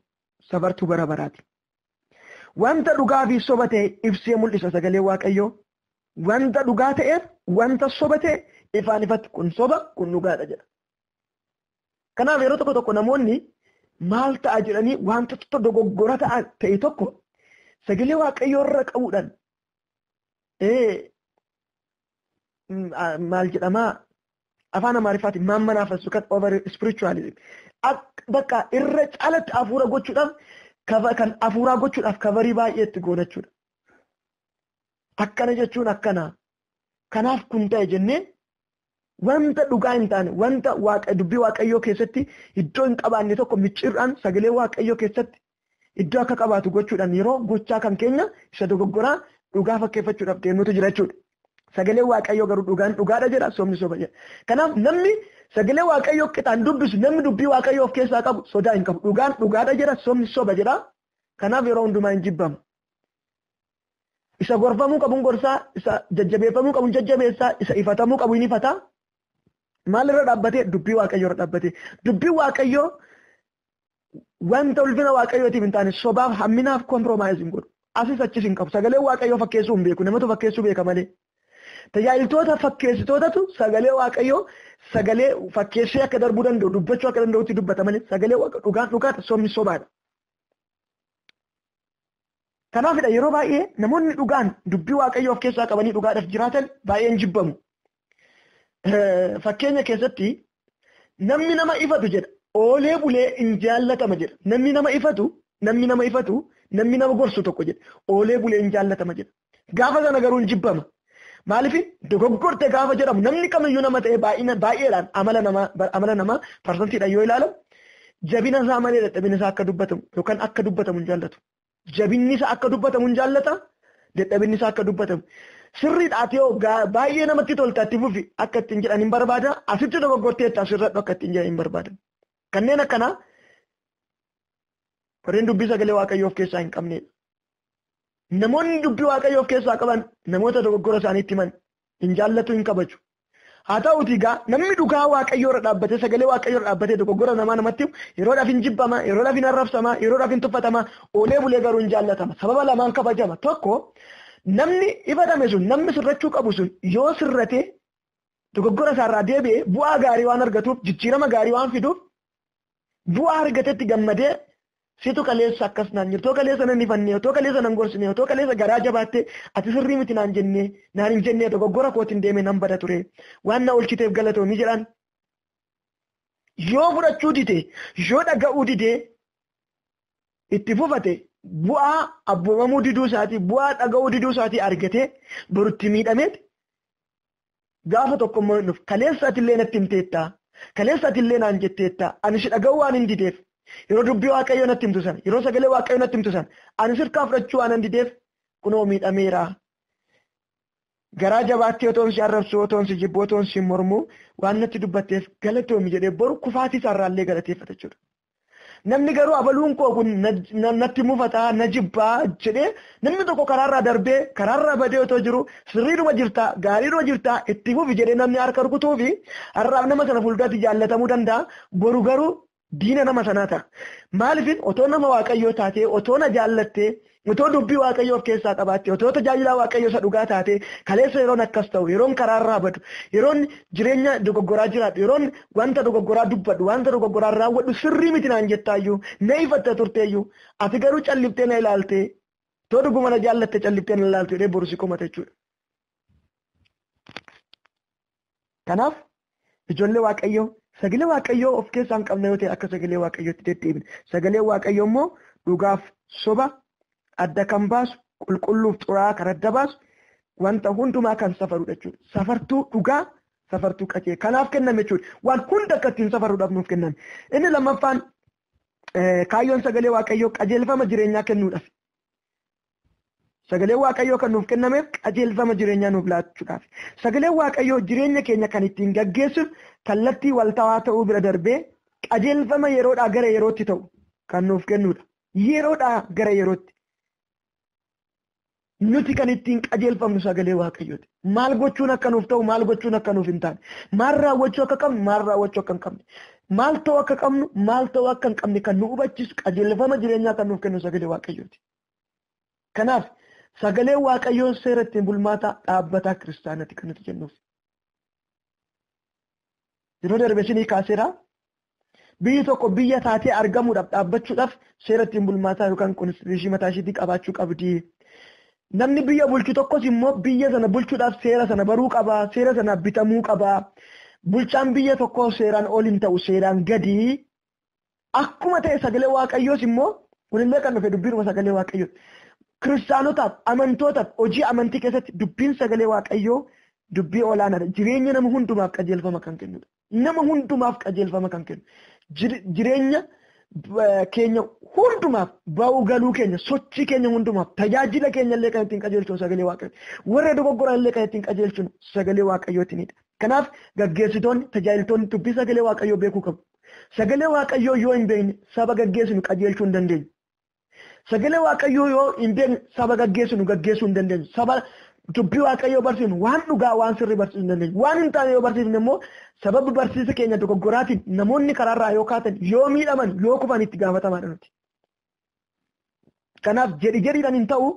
safartuu bara baraati. Wanta dhugaa fi soba ta'e ibsee mul'isa sagalee Waaqayyoo. Wanta dhugaa ta'eef wanta soba ta'e ifaan ifatti kun soba kun dhugaadha jedha. Kanaaf yeroo tokko tokko namoonni maal ta'a jedhanii wantoota dogoggora ta'e tokko sagalee Waaqayyoo irra qabuudhaan maal jedhamaa afaan Amaariffaatiin maammanaafasu kan over spiritualism bakka irra caalatti hafuura gochuudhaaf kan hafuuraa gochuudhaaf kabarii baay'ee itti goonachuudha. Akkana jechuun akkana kanaaf kun ta'e jennee wanta dhugaa hin taane wanta dubbii Waaqayyoo keessatti iddoo hin qabaanne tokko micciirraan sagalee Waaqayyoo keessatti iddoo akka qabaatu gochuudhaan yeroo gochaa kan keenya isa dogoggoraa dhugaa fakkeeffachuudhaaf deemnutu jira jechuudha. Sagalee Waaqayyoo garuu dhugaan dhugaadha jedha, sobni soba jedha. Kanaaf namni sagalee Waaqayyoo qixaan dubbisu, namni dubbii Waaqayyoo of keessaa qabu sodaa hin qabu. Dhugaan dhugaadha jedha, sobni soba jedha. Kanaaf yeroo hundumaa hin jibbamu. Isa gorfamuu qabuun gorsaa, isa jajjabeeffamuu qabuun jajjabeessaa, isa ifatamuu qabu hin ifata. Maalirra dhaabbatee? Dubbii Waaqayyoo irra dhaabbatee. Dubbii Waaqayyoo wanta ulfina Waaqayyootiif hin taane sobaaf hamminaaf kompromaayiz hin godhu. Asis achis hin qabu. Sagalee Waaqayyoo fakkeessuu hin beeku. Namatu fakkeessuu beeka malee. Tajaajiltoota fakkeessitootatu sagalee Waaqayyoo sagalee fakkeessee akka darbuu danda'u, dubbachuu akka danda'utti dubbata malee sagalee dhugaan dhugaadha, sobni sobaadha. Kanaafidha yeroo baay'ee namoonni dhugaan dubbii Waaqayyoo of keessaa qabanii dhugaadhaaf jiraatan baay'een jibbamu. Fakkeenya keessatti namni nama ifatu jedha. Oolee bulee hin jaallatama jedha. Namni nama ifatu, namni nama ifatu, namni nama gorsu tokko jedha. Oolee bulee hin jaallatama jedha. Gaafa sana garuu hin jibbama. Maaliif dogoggorte gaafa jedhamu namni kamiyyuu nama ta'e baay'eedhaan amala namaa parsantiidhaan yoo ilaalamu jabina isaa malee dadhabina isaa akka dubbatamu yookaan akka dubbatamu hin jaallatu. Jabinni isaa akka dubbatamu hin jaallata, dadhabinni isaa akka dubbatamu. Sirriidhaati yoo baay'ee namatti tolta itti fufi akka ittiin jedhan hin barbaada. Asitti dogoggorteetta asirradhu akka ittiin jedhan hin barbaada. Kanneen akkanaa warreen dubbii sagalee Waaqayyoo of keessaa hin qabnedha. Namoonni dubbii Waaqayyoo of keessaa qaban namoota dogoggora isaaniitti himan hin jaallatu, hin kabaju. Haa ta'uutii egaa namni dhugaa Waaqayyoo irra dhaabbatee sagalee Waaqayyoo irra dhaabbatee dogoggora namaa namatti himu yeroodhaaf hin jibbama, yeroodhaaf hin arrabsama, yeroodhaaf hin tuffatama, oolee bulee garuu hin jaallatama. Sababa lamaan kabajama. Tokko, namni ifatame sun, namni sirrachuu qabu sun yoo sirrate dogoggora isaarraa deebi'ee bu'aa gaarii waan argatuuf, jijjiirama gaarii waan fiduuf bu'aa argatetti gammadee situ kaleessa akkas naan jirtu, otoo kaleessa nan ifannee, otoo kaleessa nan gorsine, otoo kaleessa garaa jabaattee ati sirrii miti naan jennee, naan hin jennee dogoggora kootiin deemee nan bada ture, waan na oolchiteef galatoomii jedhaan. Yoo fudhachuu dide, yoo dhaga'uu dide, itti fufate bu'aa abboomamuu diduu isaatii, bu'aa dhaga'uu diduu isaatii argatee borutti miidhameet gaafa tokko immoo hin dhufu. Kaleessa atillee natti himteetta, kaleessa atillee naan jetteetta, ani si dhaga'uu waan hin dideef, yeroo dubbii Waaqayyoo natti himtu sana, yeroo sagalee Waaqayyoo natti himtu sana, ani sirkaa fudhachuu waan hin dideef kunoo miidhameera. Garaa jabaattee otoon si arrabsu, otoon si jibbu, otoon si mormu waan natti dubbatteef galatoomi jedhee boru kufaatii isaarraallee galateeffata jechuudha. Namni garuu abaluun koo kun natti mufataa, na jibbaa jedhee namni tokko karaarraa darbee karaarraa badee otoo jiru sirriidhuma jirtaa, gaariidhuma jirtaa itti fufi jedhee namni harka rukutuu fi har'aaf nama sana fuulduratti jaallatamuu danda'a. Boru garuu diina nama sanaa ta'a. Maaliif otoo nama Waaqayyoo taatee, otoo na jaallattee, otoo dubbii Waaqayyoo of keessaa qabaattee, otoo tajaajilaa Waaqayyoo isa dhugaa taatee, kaleessa yeroon akkas ta'u, yeroon karaarraa badu, yeroon jireenya dogoggoraa jiraadhu, yeroon wanta dogoggoraa dubbadhu, wanta dogoggoraa raawwadhu sirrii miti naan jettaayyuu, na ifatta turteeyyuu, ati garuu calliftee na ilaaltee, otoo dhuguma na jaallatte calliftee na ilaalte jedhee boru si komata jechuudha. Kanaaf ijoollee Waaqayyoo sagalee Waaqayyoo of keessaa hin qabne yoo ta'e akka sagalee Waaqayyootti deddeebina. Sagalee Waaqayyoo immoo dhugaaf soba adda kan baasu, qulqulluuf xuraa'aa kan adda baasu, wanta hundumaa kan safarudha jechuudha. Safartuu dhugaa, safartuu qajeelaa kanaaf kenname jechuudha. Waan hunda akka ittiin safaruudhaaf nuuf kenname. Inni lammaffaan kaayyoon sagalee Waaqayyoo qajeelfama jireenyaa kennuudhaaf. Sagalee Waaqayyoo kan nuuf kennameef qajeelfama jireenyaa nuuf laachuudhaaf. Sagalee Waaqayyoo jireenya keenya kan ittiin gaggeessuuf kallattii waltawaa ta'uu bira darbee qajeelfama yeroodhaa gara yerootti ta'u kan nuuf kennudha. Yeroodhaa gara yerootti. Nuti kan ittiin qajeelfamnu sagalee Waaqayyooti. Maal gochuun akka nuuf ta'u, maal gochuun akka nuuf hin taane, maal raawwachuu akka qabnu, maal raawwachuu akka hin qabne, maal ta'uu akka qabnu, maal ta'uu akka hin qabne kan nu hubachiisu qajeelfama jireenyaa kan nuuf kennu sagalee Waaqayyooti. Kanaaf sagalee Waaqayyoo seera ittiin bulmaataa dhaabbataa kiristaanati kan nuti jennuuf. Yeroo darbe isinii kaaseera. Biyyi tokko biyya taatee argamuudhaaf dhaabbachuudhaaf seera ittiin bulmaataa yookaan konstituushinii mataa isheetii qabaachuu qabdi. Namni biyya bulchu tokkos immoo biyya sana bulchuudhaaf seera sana baruu qaba, seera sana bitamuu qaba. Bulchaan biyya tokkoo seeraan ol hin ta'u, seeraan gadi. Akkuma ta'e sagalee Waaqayyoos immoo kunillee kan dhufe dubbiinuma sagalee Waaqayyoo. Kiristaanotaaf, amantootaaf hojii amantii keessatti dubbiin sagalee Waaqayyoo dubbii olaanaadha. Jireenya nama hundumaaf qajeelfama kan kennudha. Nama hundumaaf qajeelfama kan kennu. Jireenya keenya hundumaaf, ba'uu galuu keenya, sochii keenya hundumaaf, tajaajila keenya illee kan ittiin qajeelchinu sagalee Waaqayyooti. Warra dogoggoran illee kan ittiin qajeelchinu sagalee Waaqayyootiinidha. Kanaaf gaggeessitoonni, tajaajiltoonni dubbii sagalee Waaqayyoo beekuu qabu. Sagalee Waaqayyoo yoo hin beekne saba gaggeessinu qajeelchuu hin dandeenyu. Sagalee Waaqayyoo yoo hin beekne saba gaggeessinu gaggeessuu hin dandeenyu. Saba dubbii Waaqayyoo barsiisnu waan dhugaa waan sirrii barsiisuu hin dandeenyu. Waan hin taane yoo barsiisne immoo sababa barsiisa keenya dogoggoraatiin namoonni karaarraa yoo kaatan, yoo miidhaman, yoo kufan itti gaafatamaadha nuti. Kanaaf jedhi jedhiidhaan hin ta'u,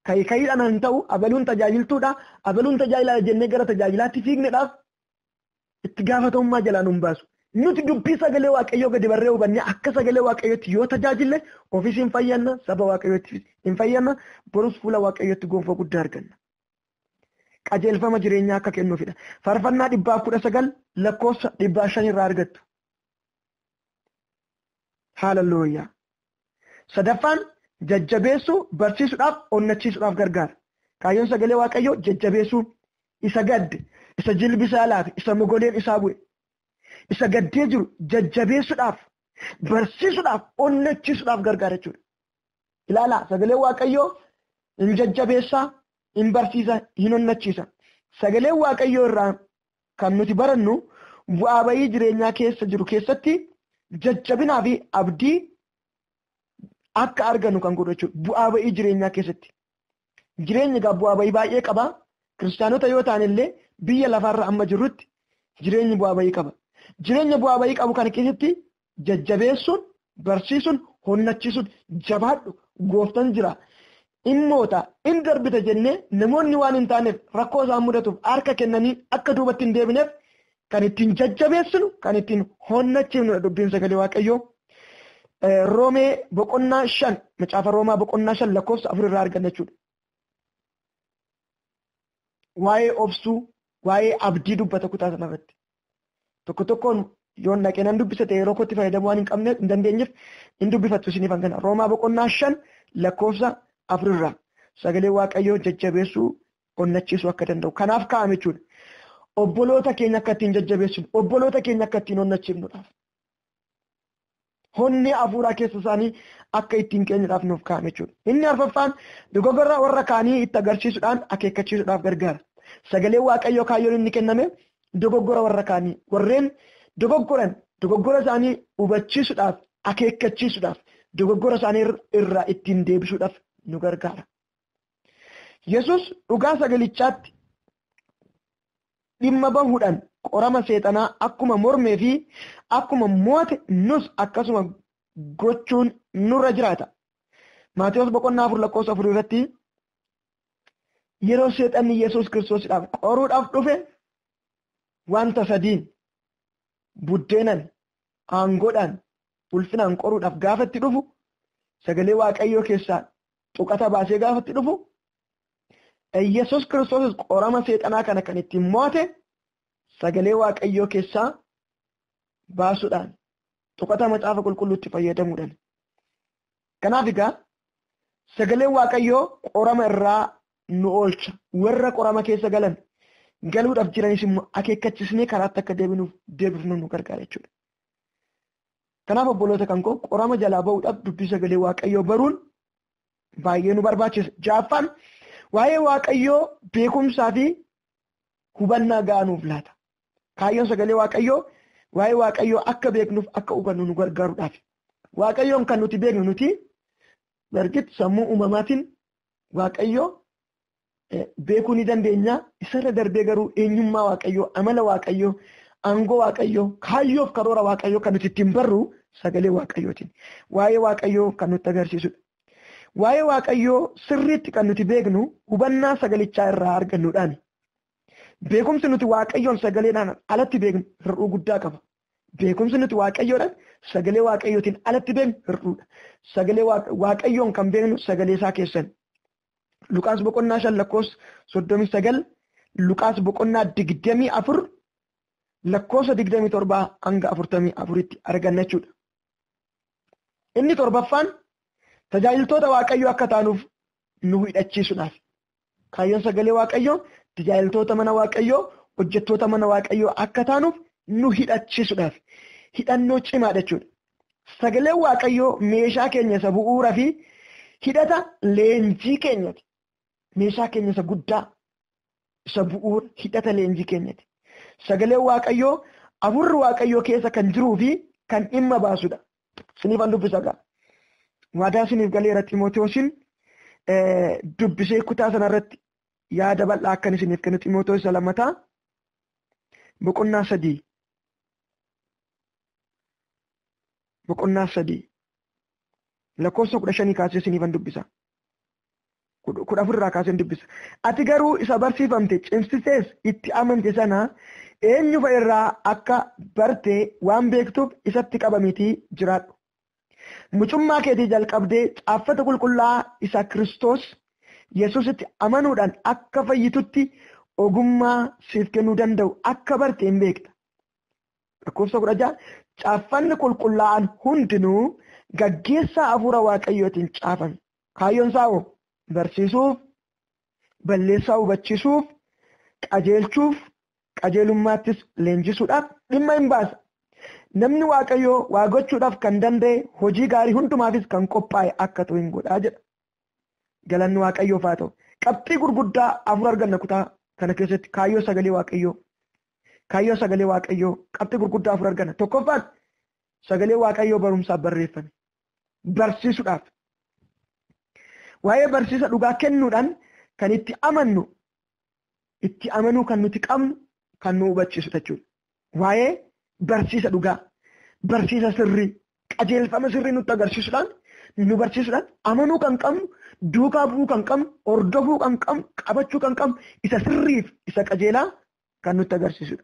kayi kayiidhaan hin ta'u, abaluun tajaajiltuudha, abaluun tajaajilaa jennee gara tajaajilaatti fiigneedhaaf itti gaafatamummaa jalaa nu hin baasu. Nuti dubbii sagalee Waaqayyoo gadi barree hubannee akka sagalee Waaqayyootti yoo tajaajille ofiis hin fayyanna, saba Waaqayyootti hin fayyanna, borus fuula Waaqayyootti gonfoo guddaa arganna. Qajeelfama jireenyaa akka kennuufidha. Faarfannaa 119 lakkoofsa 500 irraa argattu. Haaleluyyaa. Sadaffaan jajjabeessuu, barsiisuudhaaf, onnachiisuudhaaf gargaara. Kaayyoon sagalee Waaqayyoo jajjabeessuu, isa gadde, isa jilbi isaa laafe, isa mogoleen isaa bu'e, isa gaddee jiru jajjabeessuudhaaf, barsiisuudhaaf, onnachiisuudhaaf gargaara jechuudha. Ilaalaa, sagalee Waaqayyoo hin jajjabeessaa, hin barsiisa, hin onnachiisa. Sagalee Waaqayyoo irraa kan nuti barannu bu'aa bayii jireenyaa keessa jiru keessatti jajjabinaa fi abdii akka argannu kan godhu jechuudha. Bu'aa bayii jireenyaa keessatti. Jireenyi egaa bu'aa bayii baay'ee qaba. Kiristaanota yoo ta'an illee biyya lafaarra amma jirrutti jireenyi bu'aa bayii qaba. Jireenya bu'aa bayii qabu kana keessatti jajjabeessuun, barsiisuun, honnachiisuun, jabaadhu, gooftaan jira, dhimmoota hin darbita jennee namoonni waan hin taaneef rakkoo isaan mudatuuf harka kennanii akka duubatti hin deebineef kan ittiin jajjabeessinu, kan ittiin honnachiifnudha dubbiin sagalee Waaqayyoo. Roomee boqonnaa 5, macaafa Roomaa boqonnaa 5 lakkoofsa 4 irraa arganna jechuudha. Waa'ee obsuu, waa'ee abdii dubbata kutaa sanarratti. Tokko tokkoon yoon dhaqee nan dubbisa ta'e yeroo kootti fayyadamuu waan hin qabneef hin dandeenyeef hin dubbifattu isiniif hangana. Roomaa boqonnaa 5 lakkoofsa 4 irraa sagalee Waaqayyoo jajjabeessuu, onnachiisuu akka danda'u. Kanaaf kaa'ame jechuudha. Obboloota keenya akka ittiin jajjabeessinu, obboloota keenya akka ittiin onnachiifnudhaaf. Honni hafuuraa keessa isaanii akka ittiin keenyudhaaf nuuf kaa'ame jechuudha. Inni arfaffaan dogoggora warra kaanii itti agarsiisuudhaan akeekkachiisuudhaaf gargaara. Sagalee Waaqayyoo kaayyoon inni kenname dogoggora warra kaanii, warreen dogoggoran dogoggora isaanii hubachiisuudhaaf, akeekkachiisuudhaaf, dogoggora isaanii irraa ittiin deebisuudhaaf nu gargaara. Yesuus dhugaa sagalichaatti dhimma bahuudhaan qorama seexanaa akkuma mormee fi akkuma moote nus akkasuma gochuun nurra jiraata. Maatewos boqonnaa 4 lakkoofsa 4 irratti yeroo seexanni Yesuus Kiristoosiidhaaf qoruudhaaf dhufe wanta sadiin buddeenan, aangoodhaan, ulfinaan qoruudhaaf gaafa itti dhufu sagalee Waaqayyoo keessaa tuqata baasee gaafa itti dhufu Yesuus Kiristoos qorama seexanaa kana kan ittiin moote sagalee Waaqayyoo keessaa baasuudhaan tuqata macaafa qulqulluutti fayyadamuudhaan. Kanaaf egaa sagaleen Waaqayyoo qorama irraa nu oolcha. Warra qorama keessa galan galuudhaaf jiranis immoo akeekkachiisnee karaatti akka deebinuuf deebifnu nu gargaara jechuudha. Kanaaf obboloota kan koo qorama jalaa ba'uudhaaf dubbii sagalee Waaqayyoo baruun baay'ee nu barbaachisa. Ja'affaan waa'ee Waaqayyoo beekumsaa fi hubannaa gahaa nuuf laata. Kaayyoon sagalee Waaqayyoo waa'ee Waaqayyoo akka beeknuuf akka hubannu nu gargaaruudhaaf. Waaqayyoon kan nuti beeknu nuti bargit sammuu uumamaatiin Waaqayyoo beekuu ni dandeenya. Isarra darbee garuu eenyummaa Waaqayyoo, amala Waaqayyoo, aangoo Waaqayyoo, kaayyoof karoora Waaqayyoo kan nuti ittiin barru sagalee Waaqayyootiin. Waa'ee Waaqayyoo kan nutti agarsiisudha. Waa'ee Waaqayyoo sirriitti kan nuti beeknu hubannaa sagalichaa irraa argannuudhaan. Beekumsi nuti Waaqayyoon sagaleedhaan alatti beeknu hir'uu guddaa qaba. Beekumsi nuti Waaqayyoodhaan sagalee Waaqayyootiin alatti beeknu hir'uudha. Sagalee Waaqayyoon kan beeknu sagalee isaa keessan. Luqaas boqonnaa 5 lakkoofsa 39, Luqaas boqonnaa 24 lakkoofsa 27 hanga 44tti arganna jechuudha. Inni torbaffaan tajaajiltoota Waaqayyoo akka taanuuf nu hidhachiisuudhaaf. Kaayyoon sagalee Waaqayyoo tajaajiltoota mana Waaqayyoo, hojjettoota mana Waaqayyoo akka taanuuf nu hidhachiisuudhaaf. Hidhannoo cimaadha jechuudha. Sagaleen Waaqayyoo meeshaa keenya isa bu'uura fi hidhata leenjii keenyati. Meeshaa keenya isa guddaa, isa bu'uura hidhata leenjii keenyati. Sagaleen Waaqayyoo hafuurri Waaqayyoo keessa kan jiruu fi kan dhimma baasudha. Isiniifan dubbisa gaa. Waadaa isiniif galeera Ximootewosin dubbisee kutaa sanarratti yaada bal'aa akkan isiniif kennu Ximootewoos isa lammataa boqonnaa 3. Boqonnaa 3 lakkoofsa 15 kaasee isiniifan dubbisa. 14 irraa kaaseen dubbisa. Ati garuu isa barsiifamte cimsitees itti amante sana eenyu fa'a irraa akka barte waan beektuuf isatti qabamiitii jiraadhu. Mucummaa keetii jalqabdee caaffata qulqullaa isa Kiristoos Yesuusitti amanuudhaan akka fayyitutti ogummaa siif kennuu danda'u akka barte hin beekta. Lakkoofsa 16 caaffanni qulqullaa'an hundinuu gaggeessaa hafuura Waaqayyootiin caafame. Kaayyoon isaa hoo barsiisuuf, balleessaa hubachiisuuf, qajeelchuuf, qajeelummaattis leenjisuudhaaf dhimma hin baasa. Namni Waaqayyoo waa gochuudhaaf kan danda'e hojii gaarii hundumaafis kan qophaa'e akka ta'u hin godhaa jedha. Galanni Waaqayyoof haa ta'u. Qabxii gurguddaa 4 arganna kutaa kana keessatti kaayyoo sagalee Waaqayyoo. Kaayyoo sagalee Waaqayyoo qabxii gurguddaa 4 arganna. Tokkoffaan sagalee Waaqayyoo barumsaaf barreeffame. Barsiisuudhaaf. Waa'ee barsiisa dhugaa kennuudhaan kan itti amannu, itti amanuu kan nuti qabnu kan nu hubachiisu jechuudha. Waa'ee barsiisa dhugaa, barsiisa sirrii, qajeelfama sirrii nutti agarsiisuudhaan, nu barsiisuudhaan amanuu kan qabnu, duukaa bu'uu kan qabnu, hordofuu kan qabnu, qabachuu kan qabnu, isa sirriif isa qajeelaa kan nutti agarsiisudha.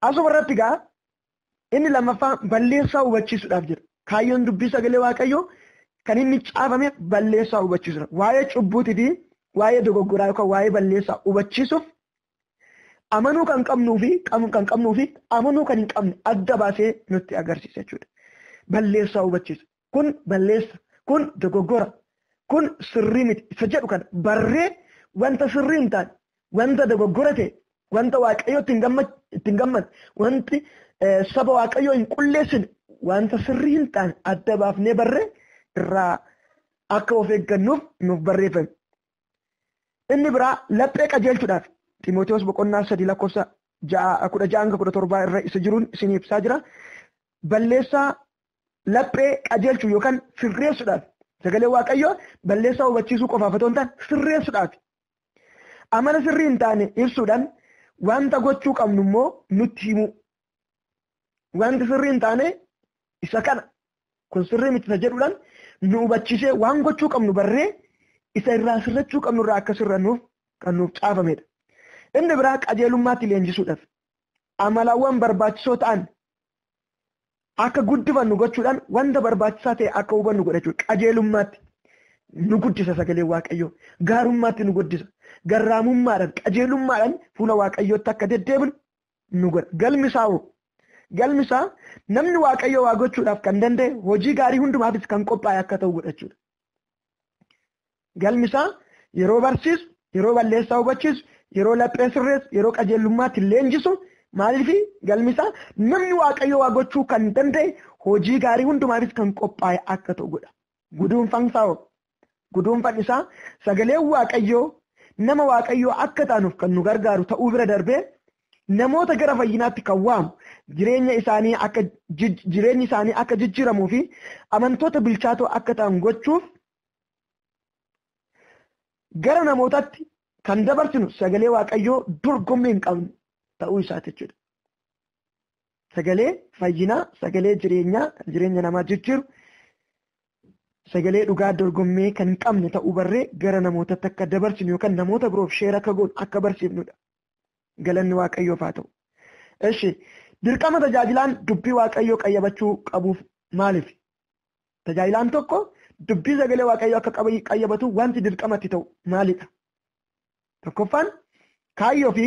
Asuma irratti egaa inni lammaffaa balleessaa hubachiisuudhaaf jira. Kaayyoon dubbii sagalee Waaqayyoo kan inni caafame balleessaa hubachiisuudha. Waa'ee cubbuutii fi waa'ee dogoggoraa yookaan waa'ee balleessaa hubachiisuuf amanuu kan qabnuu fi amanuu kan hin qabne adda baasee nutti agarsiisa jechuudha. Balleessaa hubachiisa. Kun balleessa, kun dogoggora, kun sirrii miti isa jedhu kana barree wanta sirrii hin taane, wanta dogoggora ta'e, wanta Waaqayyoo ittiin gammadne, wanti saba Waaqayyoo hin qulleessine, wanta sirrii hin taane adda baafnee barree irraa akka of eeggannuuf nuuf barreeffame. Inni biraa laphee qajeelchuudhaaf Ximootiyoos boqonnaa 3 lakkoofsa 16-17 irra isa jiruun isin ibsaa jira. Balleessaa laphee qajeelchuu yookaan sirreessuudhaaf sagalee Waaqayyoo balleessaa hubachiisuu qofaaf otoo hin taane sirreessuudhaaf. Amala sirrii hin taane ibsuudhaan wanta gochuu qabnu immoo nutti himu. Wanti sirrii hin taane isa kana kun sirrii miti isa jedhuudhaan nu hubachiisee waan gochuu qabnu barree isa irraa sirrachuu qabnu irraa akka sirrannuuf kan nuuf caafamedha. Inni biraa qajeelummaatti leenjisuudhaaf amalawwan barbaachisoo ta'an akka guddifannu gochuudhaan wanta barbaachisaa ta'e akka hubannu godhachuudha. Qajeelummaatti nu guddisa sagalee Waaqayyoo, gaarummaatti nu guddisa, garraamummaadhaan qajeelummaadhaan fuula Waaqayyootti akka deddeebinu nu godha. Galmi isaa namni Waaqayyoo waa gochuudhaaf kan danda'e hojii gaarii hundumaafis kan qophaa'e akka ta'u godhachuudha. Galmi isaa yeroo barsiisu, yeroo balleessaa hubachiisu, yeroo laphee sirreessu, yeroo qajeelummaatti leenjisu maaliif galmi isaa namni Waaqayyoo waa gochuu kan danda'e hojii gaarii hundumaafis kan qophaa'e akka ta'u godha. Guduunfaan isaa sagaleen Waaqayyoo nama Waaqayyoo akka taanuuf kan nu gargaaru ta'uu bira darbee namoota gara fayyinaatti kan waamu jireenyi isaanii akka jijjiiramuu fi amantoota bilchaatoo akka ta'an gochuuf gara namootatti kan dabarsinu sagalee Waaqayyoo dorgommii hin qabne ta'uu isaati jechuudha. Sagalee fayyinaa, sagalee jireenyaa, jireenya namaa jijjiiru, sagalee dhugaa dorgommii kan hin qabne ta'uu barree gara namootatti akka dabarsinu yookaan namoota biroof sheera akka goonu akka barsiifnudha. Galanni Waaqayyoof haa ta'u. Eshi dirqama tajaajilaan dubbii Waaqayyoo qayyabachuu qabuuf maaliif? Tajaajilaan tokko dubbii sagalee Waaqayyoo akka qayyabatu wanti dirqamatti ta'u maalidha? Tokkoffaan kaayyoo fi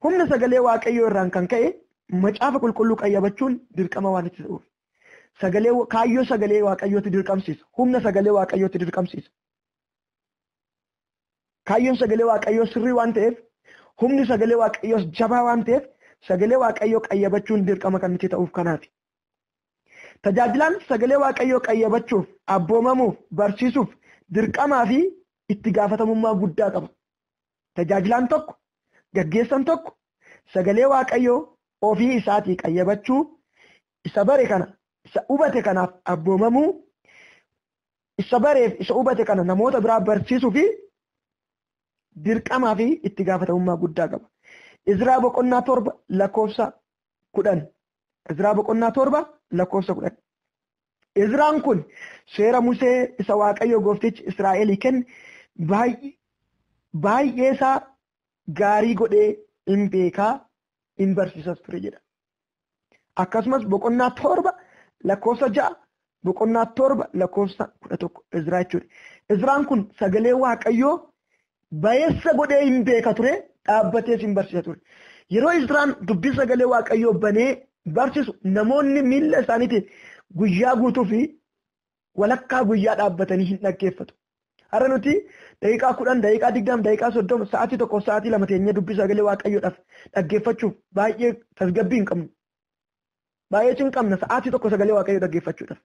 humna sagalee Waaqayyoo irraan kan ka'e macaafa qulqulluu qayyabachuun dirqama waan itti ta'uuf. Sagalee kaayyoo sagalee Waaqayyootti dirqamsiisa. Humna sagalee Waaqayyootti dirqamsiisa. Kaayyoon sagalee Waaqayyoo sirrii waan ta'eef, humni sagalee Waaqayyoos jabaa waan ta'eef sagalee Waaqayyoo qayyabachuun dirqama kan itti ta'uuf kanaafi. Tajaajilaan sagalee Waaqayyoo qayyabachuuf, abboomamuuf, barsiisuuf dirqamaa fi itti gaafatamummaa guddaa qaba. Tajaajilaan tokko, gaggeessan tokko sagalee Waaqayyoo ofii isaatii qayyabachuu, isa bare kana, isa hubate kanaaf abboomamuu, isa bareef isa hubate kana namoota biraa barsiisuu fi dirqamaa fi itti gaafatamummaa guddaa qaba. Izraa boqonnaa 7 lakkoofsa 10. Izraa boqonnaa 7 lakkoofsa 10. Izraan kun seera Musee isa Waaqayyo gooftichi Israa'elii kenne Baay'ee isaa gaarii godhee hin beekaa hin barsiisas ture jedha. Akkasumas boqonnaa 7 lakkoofsa 6 boqonnaa 7 lakkoofsa 11 Izraa jechuudha. Izraan kun sagalee Waaqayyoo bayeessa godhee hin beeka ture, dhaabbatees hin barsiisa ture. Yeroo Izraan dubbii sagalee Waaqayyoo banee barsiisu namoonni miilla isaaniitiin guyyaa guutuu fi walakkaa guyyaa dhaabbatanii hin dhaggeeffatu. Har'a nuti daqiiqaa 10, daqiiqaa 20, daqiiqaa 30, sa'aatii 1, sa'aatii 2 teenyee dubbii sagalee Waaqayyoodhaaf dhaggeeffachuuf baay'ee tasgabbii hin qabnu. Baay'ee cinqamna sa'aatii 1 sagalee Waaqayyoo dhaggeeffachuudhaaf.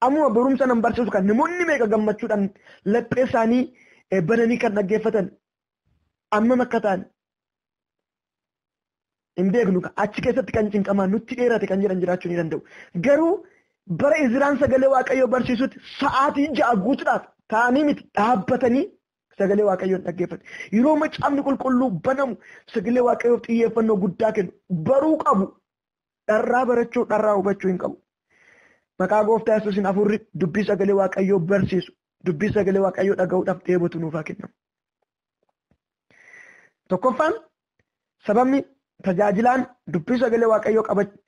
Ammuma barumsa nan barsiisu kan namoonni meeqa gammachuudhaan laphee isaanii bananii kan dhaggeeffatan ammam akka ta'an hin beeknu. Achi keessatti kan cinqaman nutti dheerate kan jedhan jiraachuu ni danda'u. Garuu bara Izraan sagalee Waaqayyoo barsiisutti sa'aatii 6 guutuudhaaf ta'anii miti dhaabbatanii sagalee Waaqayyoon dhaggeeffatu. Yeroo macaafni qulqulluu banamu sagalee Waaqayyoof xiyyeeffannoo guddaa kennu. Baruu qabu. Dharraa barachuu, dharraa hubachuu hin qabu. Maqaa Gooftaa Yesuusiin hafuurri dubbii sagalee Waaqayyoo barsiisu, dubbii sagalee Waaqayyoo dhaga'uudhaaf dheebotu nuuf haa kennamu. Tokkoffaan sababni tajaajilaan dubbii sagalee Waaqayyoo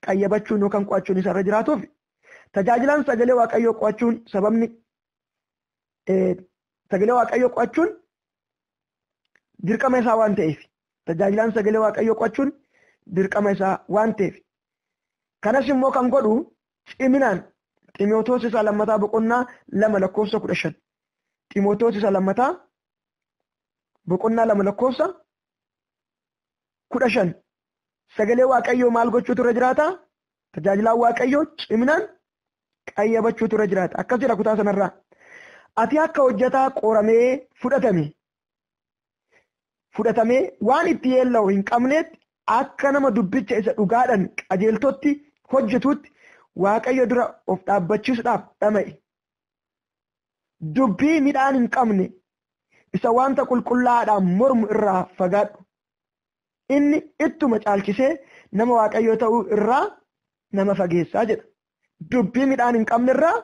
qayyabachuun yookaan qo'achuun isarra jiraatuuf tajaajilaan sagalee Waaqayyoo qo'achuun sababni sagalee Waaqayyoo qo'achuun dirqama isaa waan ta'eef, tajaajilaan sagalee Waaqayyoo qo'achuun dirqama isaa waan ta'eef. Kanas immoo kan godhu ciminaan Ximootoos isa lammataa boqonnaa 2 lakkoofsa 15. Ximootoos isa lammataa boqonnaa 2 lakkoofsa 15. Sagalee Waaqayyoo maal gochuutu irra jiraata? Tajaajilaan Waaqayyoo ciminaan qayyabachuutu irra jiraata. Akkas jedha kutaa sanarraa. Ati akka hojjetaa qoramee fudhatamee waan itti yeella'u hin qabneetti akka nama dubbicha isa dhugaadhaan qajeeltotti hojjetutti Waaqayyo dura of dhaabbachiisuudhaaf dhama'e. Dubbii midhaan hin qabne isa wanta qulqullaa'aadhaan mormu irraa fagaadhu. Inni ittuma caalchisee nama Waaqayyoo ta'uu irraa nama fageessaa jedha. Dubbii midhaan hin qabne irraa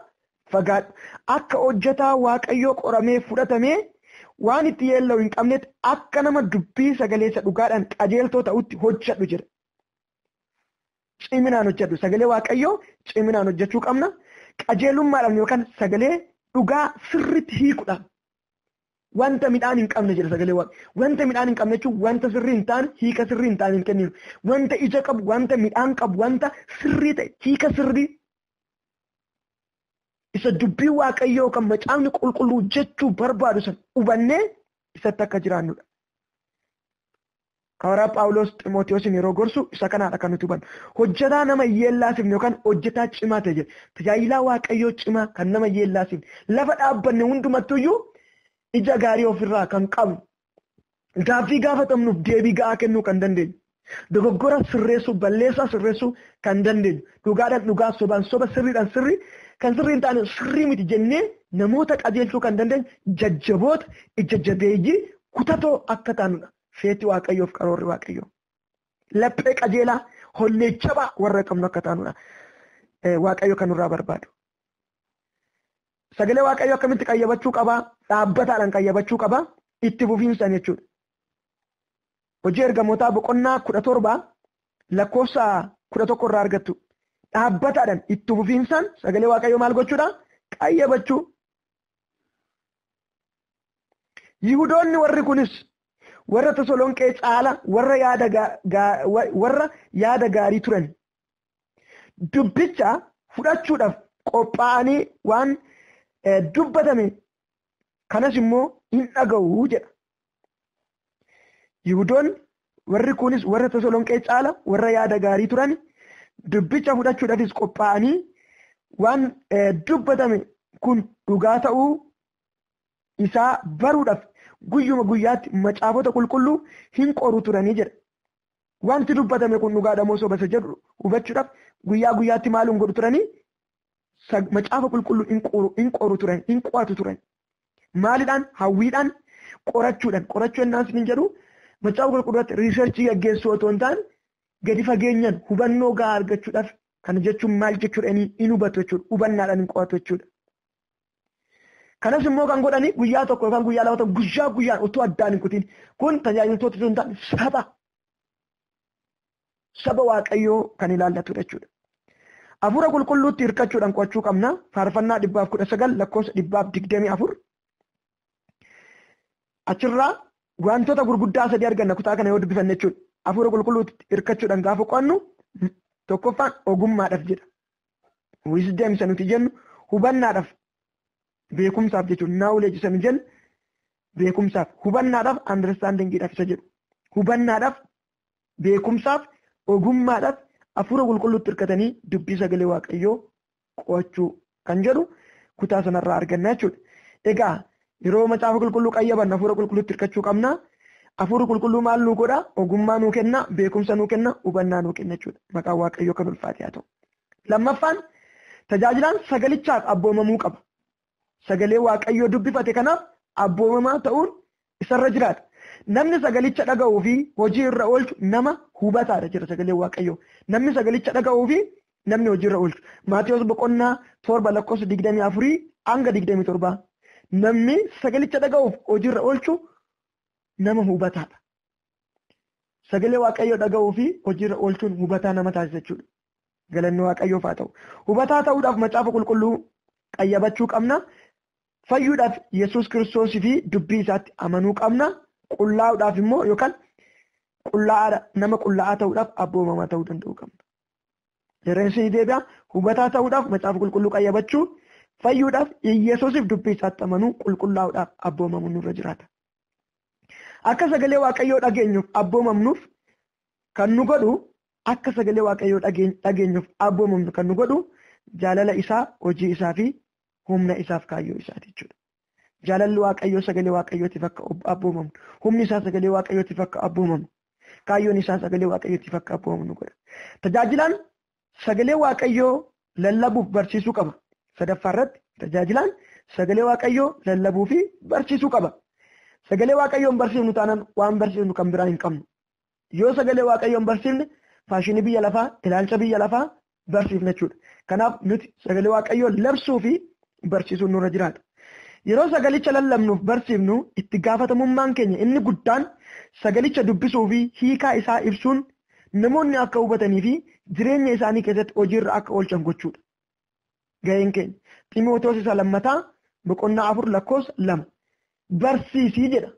fagaadhu. Akka hojjetaa Waaqayyoo qoramee fudhatamee waan itti yeella'u hin qabnetti akka nama dubbii sagalee isa dhugaadhaan qajeeltoo ta'utti hojjedhu jedha. Ciminaan hojjedhu. Sagalee Waaqayyoo ciminaan hojjechuu qabna. Qajeelummaadhaan yookaan sagalee dhugaa sirriitti hiikuudhaan. Wanta midhaan hin qabne jedha sagalee Waaqayyoo. Wanta midhaan hin qabne jechuun wanta sirrii hin taane, hiika sirrii hin taane hin kenninu. Wanta ija qabu, wanta midhaan qabu, wanta sirrii ta'e, hiika sirrii isa dubbii Waaqayyoo kan macaafni qulqulluu jechuu barbaadu san hubannee isatti akka jiraannudha. Karaa Phaawulos Ximootiyoosiin yeroo gorsu isa kanaadha kan nuti hubannu. Hojjetaa nama yeellaasifne yookaan hojjetaa cimaa ta'e jedha. Tajaajilaa Waaqayyoo cimaa kan nama yeellaasifne. Lafa dhaabbanne hundumattuyyuu ija gaarii ofirraa kan qabnu. Gaaffii gaafatamnuuf deebii ga'aa kennuu kan dandeenyu. Dogoggora sirreessuu, balleessaa sirreessuu kan dandeenyu. Dhugaadhaan dhugaa, sobaan soba, sirriidhaan sirrii, kan sirrii hin taane sirrii miti jennee namoota qajeelchuu kan dandeenyu jajjaboota, ija jabeeyyii, kutatoo akka taanudha. Feeti Waaqayyoof karoorri Waaqayyoo. Laphee qajeelaa, hollee jabaa warra qabnu akka taanudha. Waaqayyo kan nurraa barbaadu. Sagalee Waaqayyoo akkamitti qayyabachuu qabaa? Dhaabbataadhaan qayyabachuu qabaa? Itti fufiinsaan jechuudha. Hojii ergamootaa boqonnaa 17 lakkoofsa 11 irraa argattu. Dhaabbataadhaan itti fufiinsaan sagalee Waaqayyoo maal gochuudha? Qayyabachuu. Yihudoonni warri kunis warra Tasalonqee caala warra yaada gaarii turan. Dubbicha fudhachuudhaaf qophaa'anii waan dubbatame kanas immoo hin dhaga'u jedha. Yihudoonni warri kunis warra Tasalonqee caala warra yaada gaarii turan dubbicha fudhachuudhaafis qophaa'anii waan dubbatame kun dhugaa ta'uu isaa baruudhaaf guyyuma guyyaatti macaafota qulqulluu hin qoru turanii jedha. Wanti dubbatame kun dhugaadha moo soba isa jedhu hubachuudhaaf guyyaa guyyaatti maal hin godhu turanii? Macaafa qulqulluu hin qoru turan, hin qo'atu turan. Maaliidhaan? Hawwiidhaan, qorachuudhaan. Qorachuu jennaan isin jedhu macaafa qulqulluutti riisarchii gaggeessuu otoo hin taane gadi fageenyaan hubannoo gahaa argachuudhaaf kana jechuun maal jechuudha inni hin hubatu jechuudha. Hubannaadhaan hin qo'atu jechuudha. Kanas immoo kan godhani guyyaa tokko yookaan guyyaa lama tokko guyyaa guyyaan utuu addaan hin kutin kun tajaajiltoota sun ta'an saba Waaqayyoo kan ilaallatudha jechuudha. Hafuura qulqulluutti hirkachuudhaan qo'achuu qabna. Faarfannaa 119 lakkoofsa 124. Achirraa wantoota gurguddaa sadii arganna kutaa kana yoo dubbifanne jechuudha. Hafuura qulqulluutti hirkachuudhaan gaafa qo'annu tokkoffaan ogummaadhaaf jedha. Wisdom isa nuti jennu hubannaadhaaf beekumsaaf jechuudha. Knowledge isa nuti jennu beekumsaaf, hubannaadhaaf understandingidhaaf isa jedhu. Hubannaadhaaf, beekumsaaf, ogummaadhaaf hafuura qulqulluutti hirkatanii dubbii sagalee Waaqayyoo qo'achuu kan jedhu kutaa sanarraa arganna jechuudha. Egaa yeroo macaafa qulqulluu qayyabannu hafuura qulqulluutti hirkachuu qabna. Hafuurri qulqulluu maal nuu godha? Ogummaa nuu kenna, beekumsa nuu kenna, hubannaa nuu kenna jechuudha. Maqaan Waaqayyoo kan ulfaate haa ta'u. Lammaffaan tajaajilaan sagalichaaf abboomamuu qaba. Sagalee Waaqayyoo dubbifate kanaaf abboomamaa ta'uun isarra jiraata. Namni sagalicha dhaga'uu fi hojii irra oolchu nama hubataadha jira sagalee Waaqayyoo. Namni sagalicha dhaga'uu fi namni hojii irra oolchu. Maatiyos boqonnaa 7 lakkoofsa 24 hanga 27. Namni sagalicha dhaga'uuf hojii irra oolchu nama hubataadha. Sagalee Waaqayyoo dhaga'uu fi hojii irra oolchuun hubataa nama taasisa jechuudha. Galanni Waaqayyoof haa ta'u. Hubataa ta'uudhaaf macaafa qulqulluu qayyabachuu qabna. Fayyuudhaaf Yesuus Kiristoosii fi dubbii isaatti amanuu qabna. Qullaa'uudhaaf immoo yookaan qullaa'aadha nama qullaa'aa ta'uudhaaf abboomamaa ta'uu danda'uu qabna. Yeroo deebi'a hubataa ta'uudhaaf macaafa qulqulluu qayyabachuu, fayyuudhaaf Yesuusiif dubbii isaatti amanuu, qulqullaa'uudhaaf abboomamuu nurra jiraata. Akka sagalee Waaqayyoo dhageenyuuf abboomamnuuf kan nu godhu akka sagalee Waaqayyoo dhageenyuuf abboomamnu kan nu godhu jaalala isaa, hojii isaa fi humna isaaf kaayyoo isaati jechuudha. Jaalalli Waaqayyoo sagalee Waaqayyootiif akka abboomamnu, humni isaa sagalee Waaqayyootiif akka abboomamnu, kaayyoon isaa sagalee Waaqayyootiif akka abboomamnu godha. Tajaajilaan sagalee Waaqayyoo lallabuuf barsiisuu qaba. Sadaffaa irratti tajaajilaan sagalee Waaqayyoo lallabuu fi barsiisuu qaba. Sagalee Waaqayyoon barsiifnu taanaan waan barsiifnu kan biraa hin qabnu. Yoo sagalee Waaqayyoon barsiifne faashinii biyya lafaa, ilaalcha biyya lafaa barsiifna jechuudha. Kanaaf nuti sagalee Waaqayyoo labsuu fi barsiisuun nurra jiraata. Yeroo sagalicha lallabnuuf barsiifnu itti gaafatamummaan keenya inni guddaan sagalicha dubbisuu fi hiikaa isaa ibsuun namoonni akka hubatanii fi jireenya isaanii keessatti hojiirra akka oolchan gochuudha. Gaheen keenya Ximootoos isa lammataa boqonnaa 4 lakkoofsa 2 barsiisii jedha.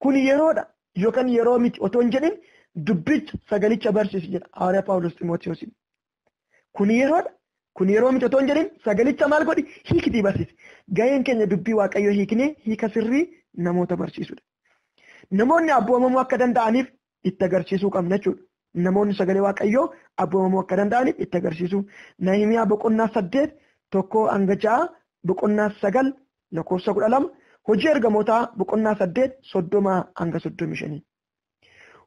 Kun yeroodha yookaan yeroo miti otoo hin jedhin dubbicha sagalicha barsiisi jedha Hawaariyaa Phaawulos Ximootoosiin. Kun yeroodha. Kun yeroo miti otoo hin jedhin sagalicha maal godhi hiikitii barsiisi. Gaheen keenya dubbii Waaqayyoo hiiknee hiika sirrii namoota barsiisudha. Namoonni abboomamuu akka danda'aniif itti agarsiisuu qabna jechuudha. Namoonni sagalee Waaqayyoo abboomamuu akka danda'aniif itti agarsiisuu. Nahimiyaa boqonnaa 8 1 hanga 6, boqonnaa 9 lakkoofsa 12, hojii ergamootaa boqonnaa 8 30 hanga 35.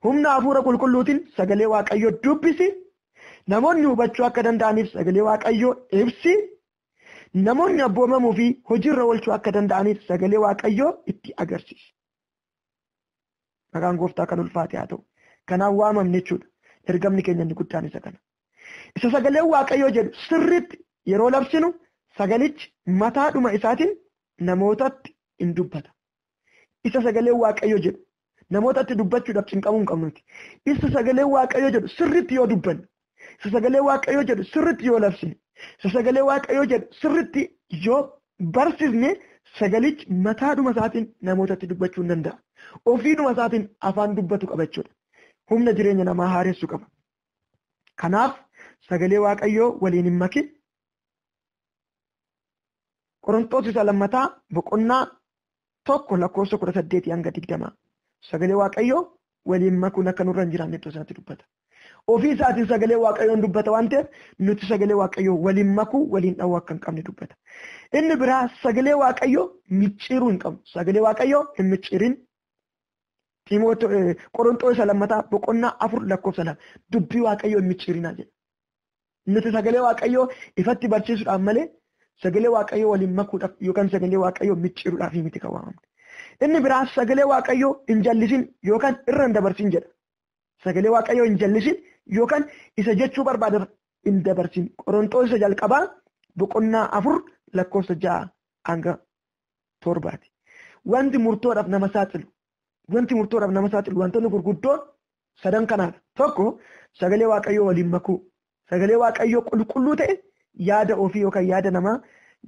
Humna hafuura qulqulluutiin sagalee Waaqayyoo dubbisi. Namoonni hubachuu akka danda'aniif sagalee Waaqayyoo ibsi. Namoonni abboomamuu fi hojiirra oolchuu akka danda'aniif sagalee Waaqayyoo itti agarsiisi. Maqaan gooftaa kan ulfaate haa ta'u. Kanaaf waamamne jechuudha. Ergamni keenya inni guddaan isa kana. Isa sagalee Waaqayyoo jedhu sirriitti yeroo labsinu sagalichi mataadhuma isaatiin namootatti hin dubbata. Isa sagalee Waaqayyoo jedhu namootatti dubbachuudhaaf cinqamuu hin qabnuti. Isa sagalee Waaqayyoo jedhu sirriitti yoo dubbanne, isa sagalee Waaqayyoo jedhu sirriitti yoo labsine, isa sagalee Waaqayyoo jedhu sirriitti yoo barsiisne sagalichi mataadhuma isaatiin namootatti dubbachuu hin danda'a. Ofiidhuma isaatiin afaan dubbatu qaba jechuudha. Humna jireenya namaa haaressuu qaba. Kanaaf sagalee Waaqayyoo waliin hin makin. Qorontoos isa lammataa boqonnaa 1 lakkoofsa 18 hanga 20. Sagalee Waaqayyoo waliin makuun akka nurra hin jiraanne iddoo sanatti dubbata. Ofii isaatiin sagalee Waaqayyoon dubbata waan ta'eef nuti sagalee Waaqayyoo waliin makuu waliin dhawuu akka hin qabne dubbata. Inni biraa sagalee Waaqayyoo micciiruu hin qabnu. Sagalee Waaqayyoo hin micciirin. Qorontoos isa lammataa boqonnaa 4 lakkoofsa 2 dubbii Waaqayyoo hin micciirinaa jedha. Nuti sagalee Waaqayyoo ifatti barsiisuudhaan malee sagalee Waaqayyoo waliin makuudhaaf yookaan sagalee Waaqayyoo micciiruudhaaf miti kan waamamne. Inni biraa sagalee Waaqayyoo hin jallisin yookaan irra hin dabarsin jedha. Sagalee Waaqayyoo hin jallisin yookaan isa jechuu barbaadan hin dabarsin. Qorontoos isa jalqabaa boqonnaa 4 lakkoofsa 6 hanga 7. Wanti murtoodhaaf nama saaxilu wantoonni gurguddoon sadan kanaadha. Tokko sagalee Waaqayyoo waliin makuu. Sagalee Waaqayyoo qulqulluu ta'e yaada ofii yookaan yaada namaa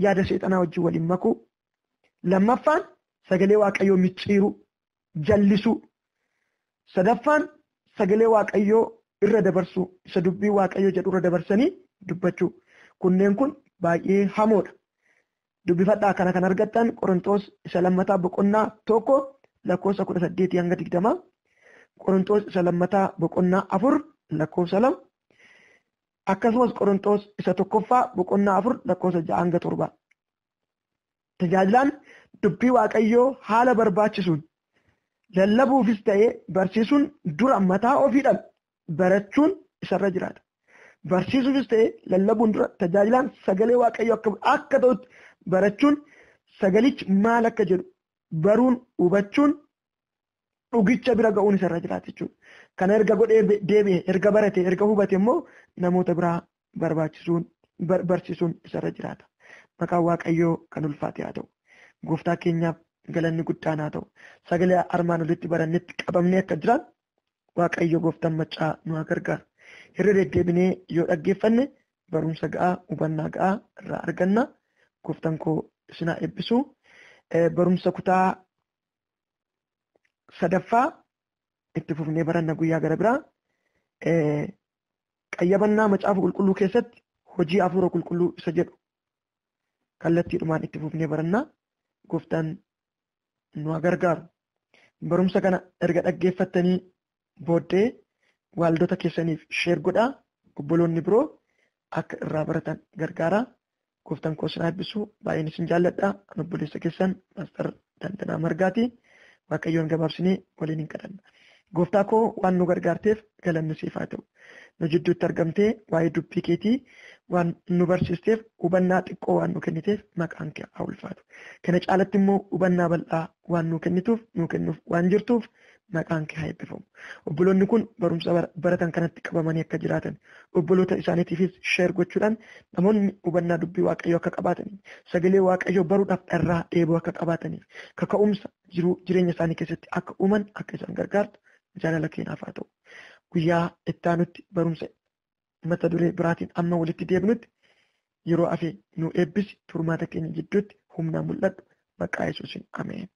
yaada seexanaa wajjin waliin makuu. Lammaffaan sagalee Waaqayyoo micciiruu, jallisuu. Sadaffaan sagalee Waaqayyoo irra dabarsuu, isa dubbii Waaqayyoo jedhu irra dabarsanii dubbachuu. Kunneen kun baay'ee hamoodha. Dubbifadhaa kana kan argattan Qorontoos isa lammataa boqonnaa 1 lakkoofsa 18 hanga 20, Qorontoos isa lammataa boqonnaa 4 lakkoofsa 2, akkasumas Qorontoos isa tokkoffaa boqonnaa 4 lakkoofsa 6 hanga 7. Tajaajilaan dubbii Waaqayyoo haala barbaachisuun lallabuufis ta'ee barsiisuun dura mataa ofiidhaan barachuun isarra jiraata. Barsiisuufis ta'ee lallabuun dura tajaajilaan sagalee Waaqayyoo akka ta'utti barachuun sagalichi maal akka jedhu baruun hubachuun dhugicha bira ga'uun isarra jiraata jechuudha. Kana erga godhee deebi'e, erga barate, erga hubate immoo namoota biraa barsiisuun isarra jiraata. Maqaan Waaqayyoo kan ulfaate haa ta'u. Gooftaa keenyaaf galanni guddaan haa ta'u. Sagalee armaan olitti barannetti qabamnee akka jiran Waaqayyo gooftaan maccaa nu haa gargaaru. Irra deddeebinee yoo dhaggeeffanne barumsa ga'aa, hubannaa ga'aa irraa arganna. Gooftaan koo isin haa eebbisu. Barumsa kutaa sadaffaa itti fufnee baranna guyyaa gara biraa. Qayyabannaa macaafa qulqulluu keessatti hojii hafuura qulqulluu isa jedhu kallattiidhumaan itti fufnee baranna. Gooftaan nu haa gargaaru. Barumsa kana erga dhaggeeffattanii booddee waaldota keessaniif sheer godhaa. Obboloonni biroo akka irraa baratan gargaara. Gooftaan koo isin haa eebbisu. Baay'een isin jaalladha. Ani obboleessa keessan Paaster Dandanaa Margaati. Waaqayyoon gabaabsinee waliin hin kadhanna. Gooftaa koo waan nu gargaarteef galanni siif haa ta'u. Nu jidduutti argamtee waa'ee dubbii keetii waan nu barsiisteef hubannaa xiqqoo waan nu kenniteef maqaan kee haa ulfaatu. Kana caalatti immoo hubannaa bal'aa waan nu kennituuf nu kennuuf waan jirtuuf maqaan kee haa eebbifamu. Obboloonni kun barumsa baratan kanatti qabamanii akka jiraatan obboloota isaaniitiifis sheer gochuudhaan namoonni hubannaa dubbii Waaqayyoo akka qabaataniif sagalee Waaqayyoo baruudhaaf dharraa dheebuu akka qabaataniif kaka'umsa jireenya isaanii keessatti akka uuman akka isaan gargaartu jaalala keenyaaf haa ta'u. Guyyaa itti aanutti barumsa mata duree biraatiin amma walitti deebinutti yeroo hafe nu eebbisi. Turmaata keenya jidduutti humnaan mul'adhu. Maqaa Yesuusiin ameen.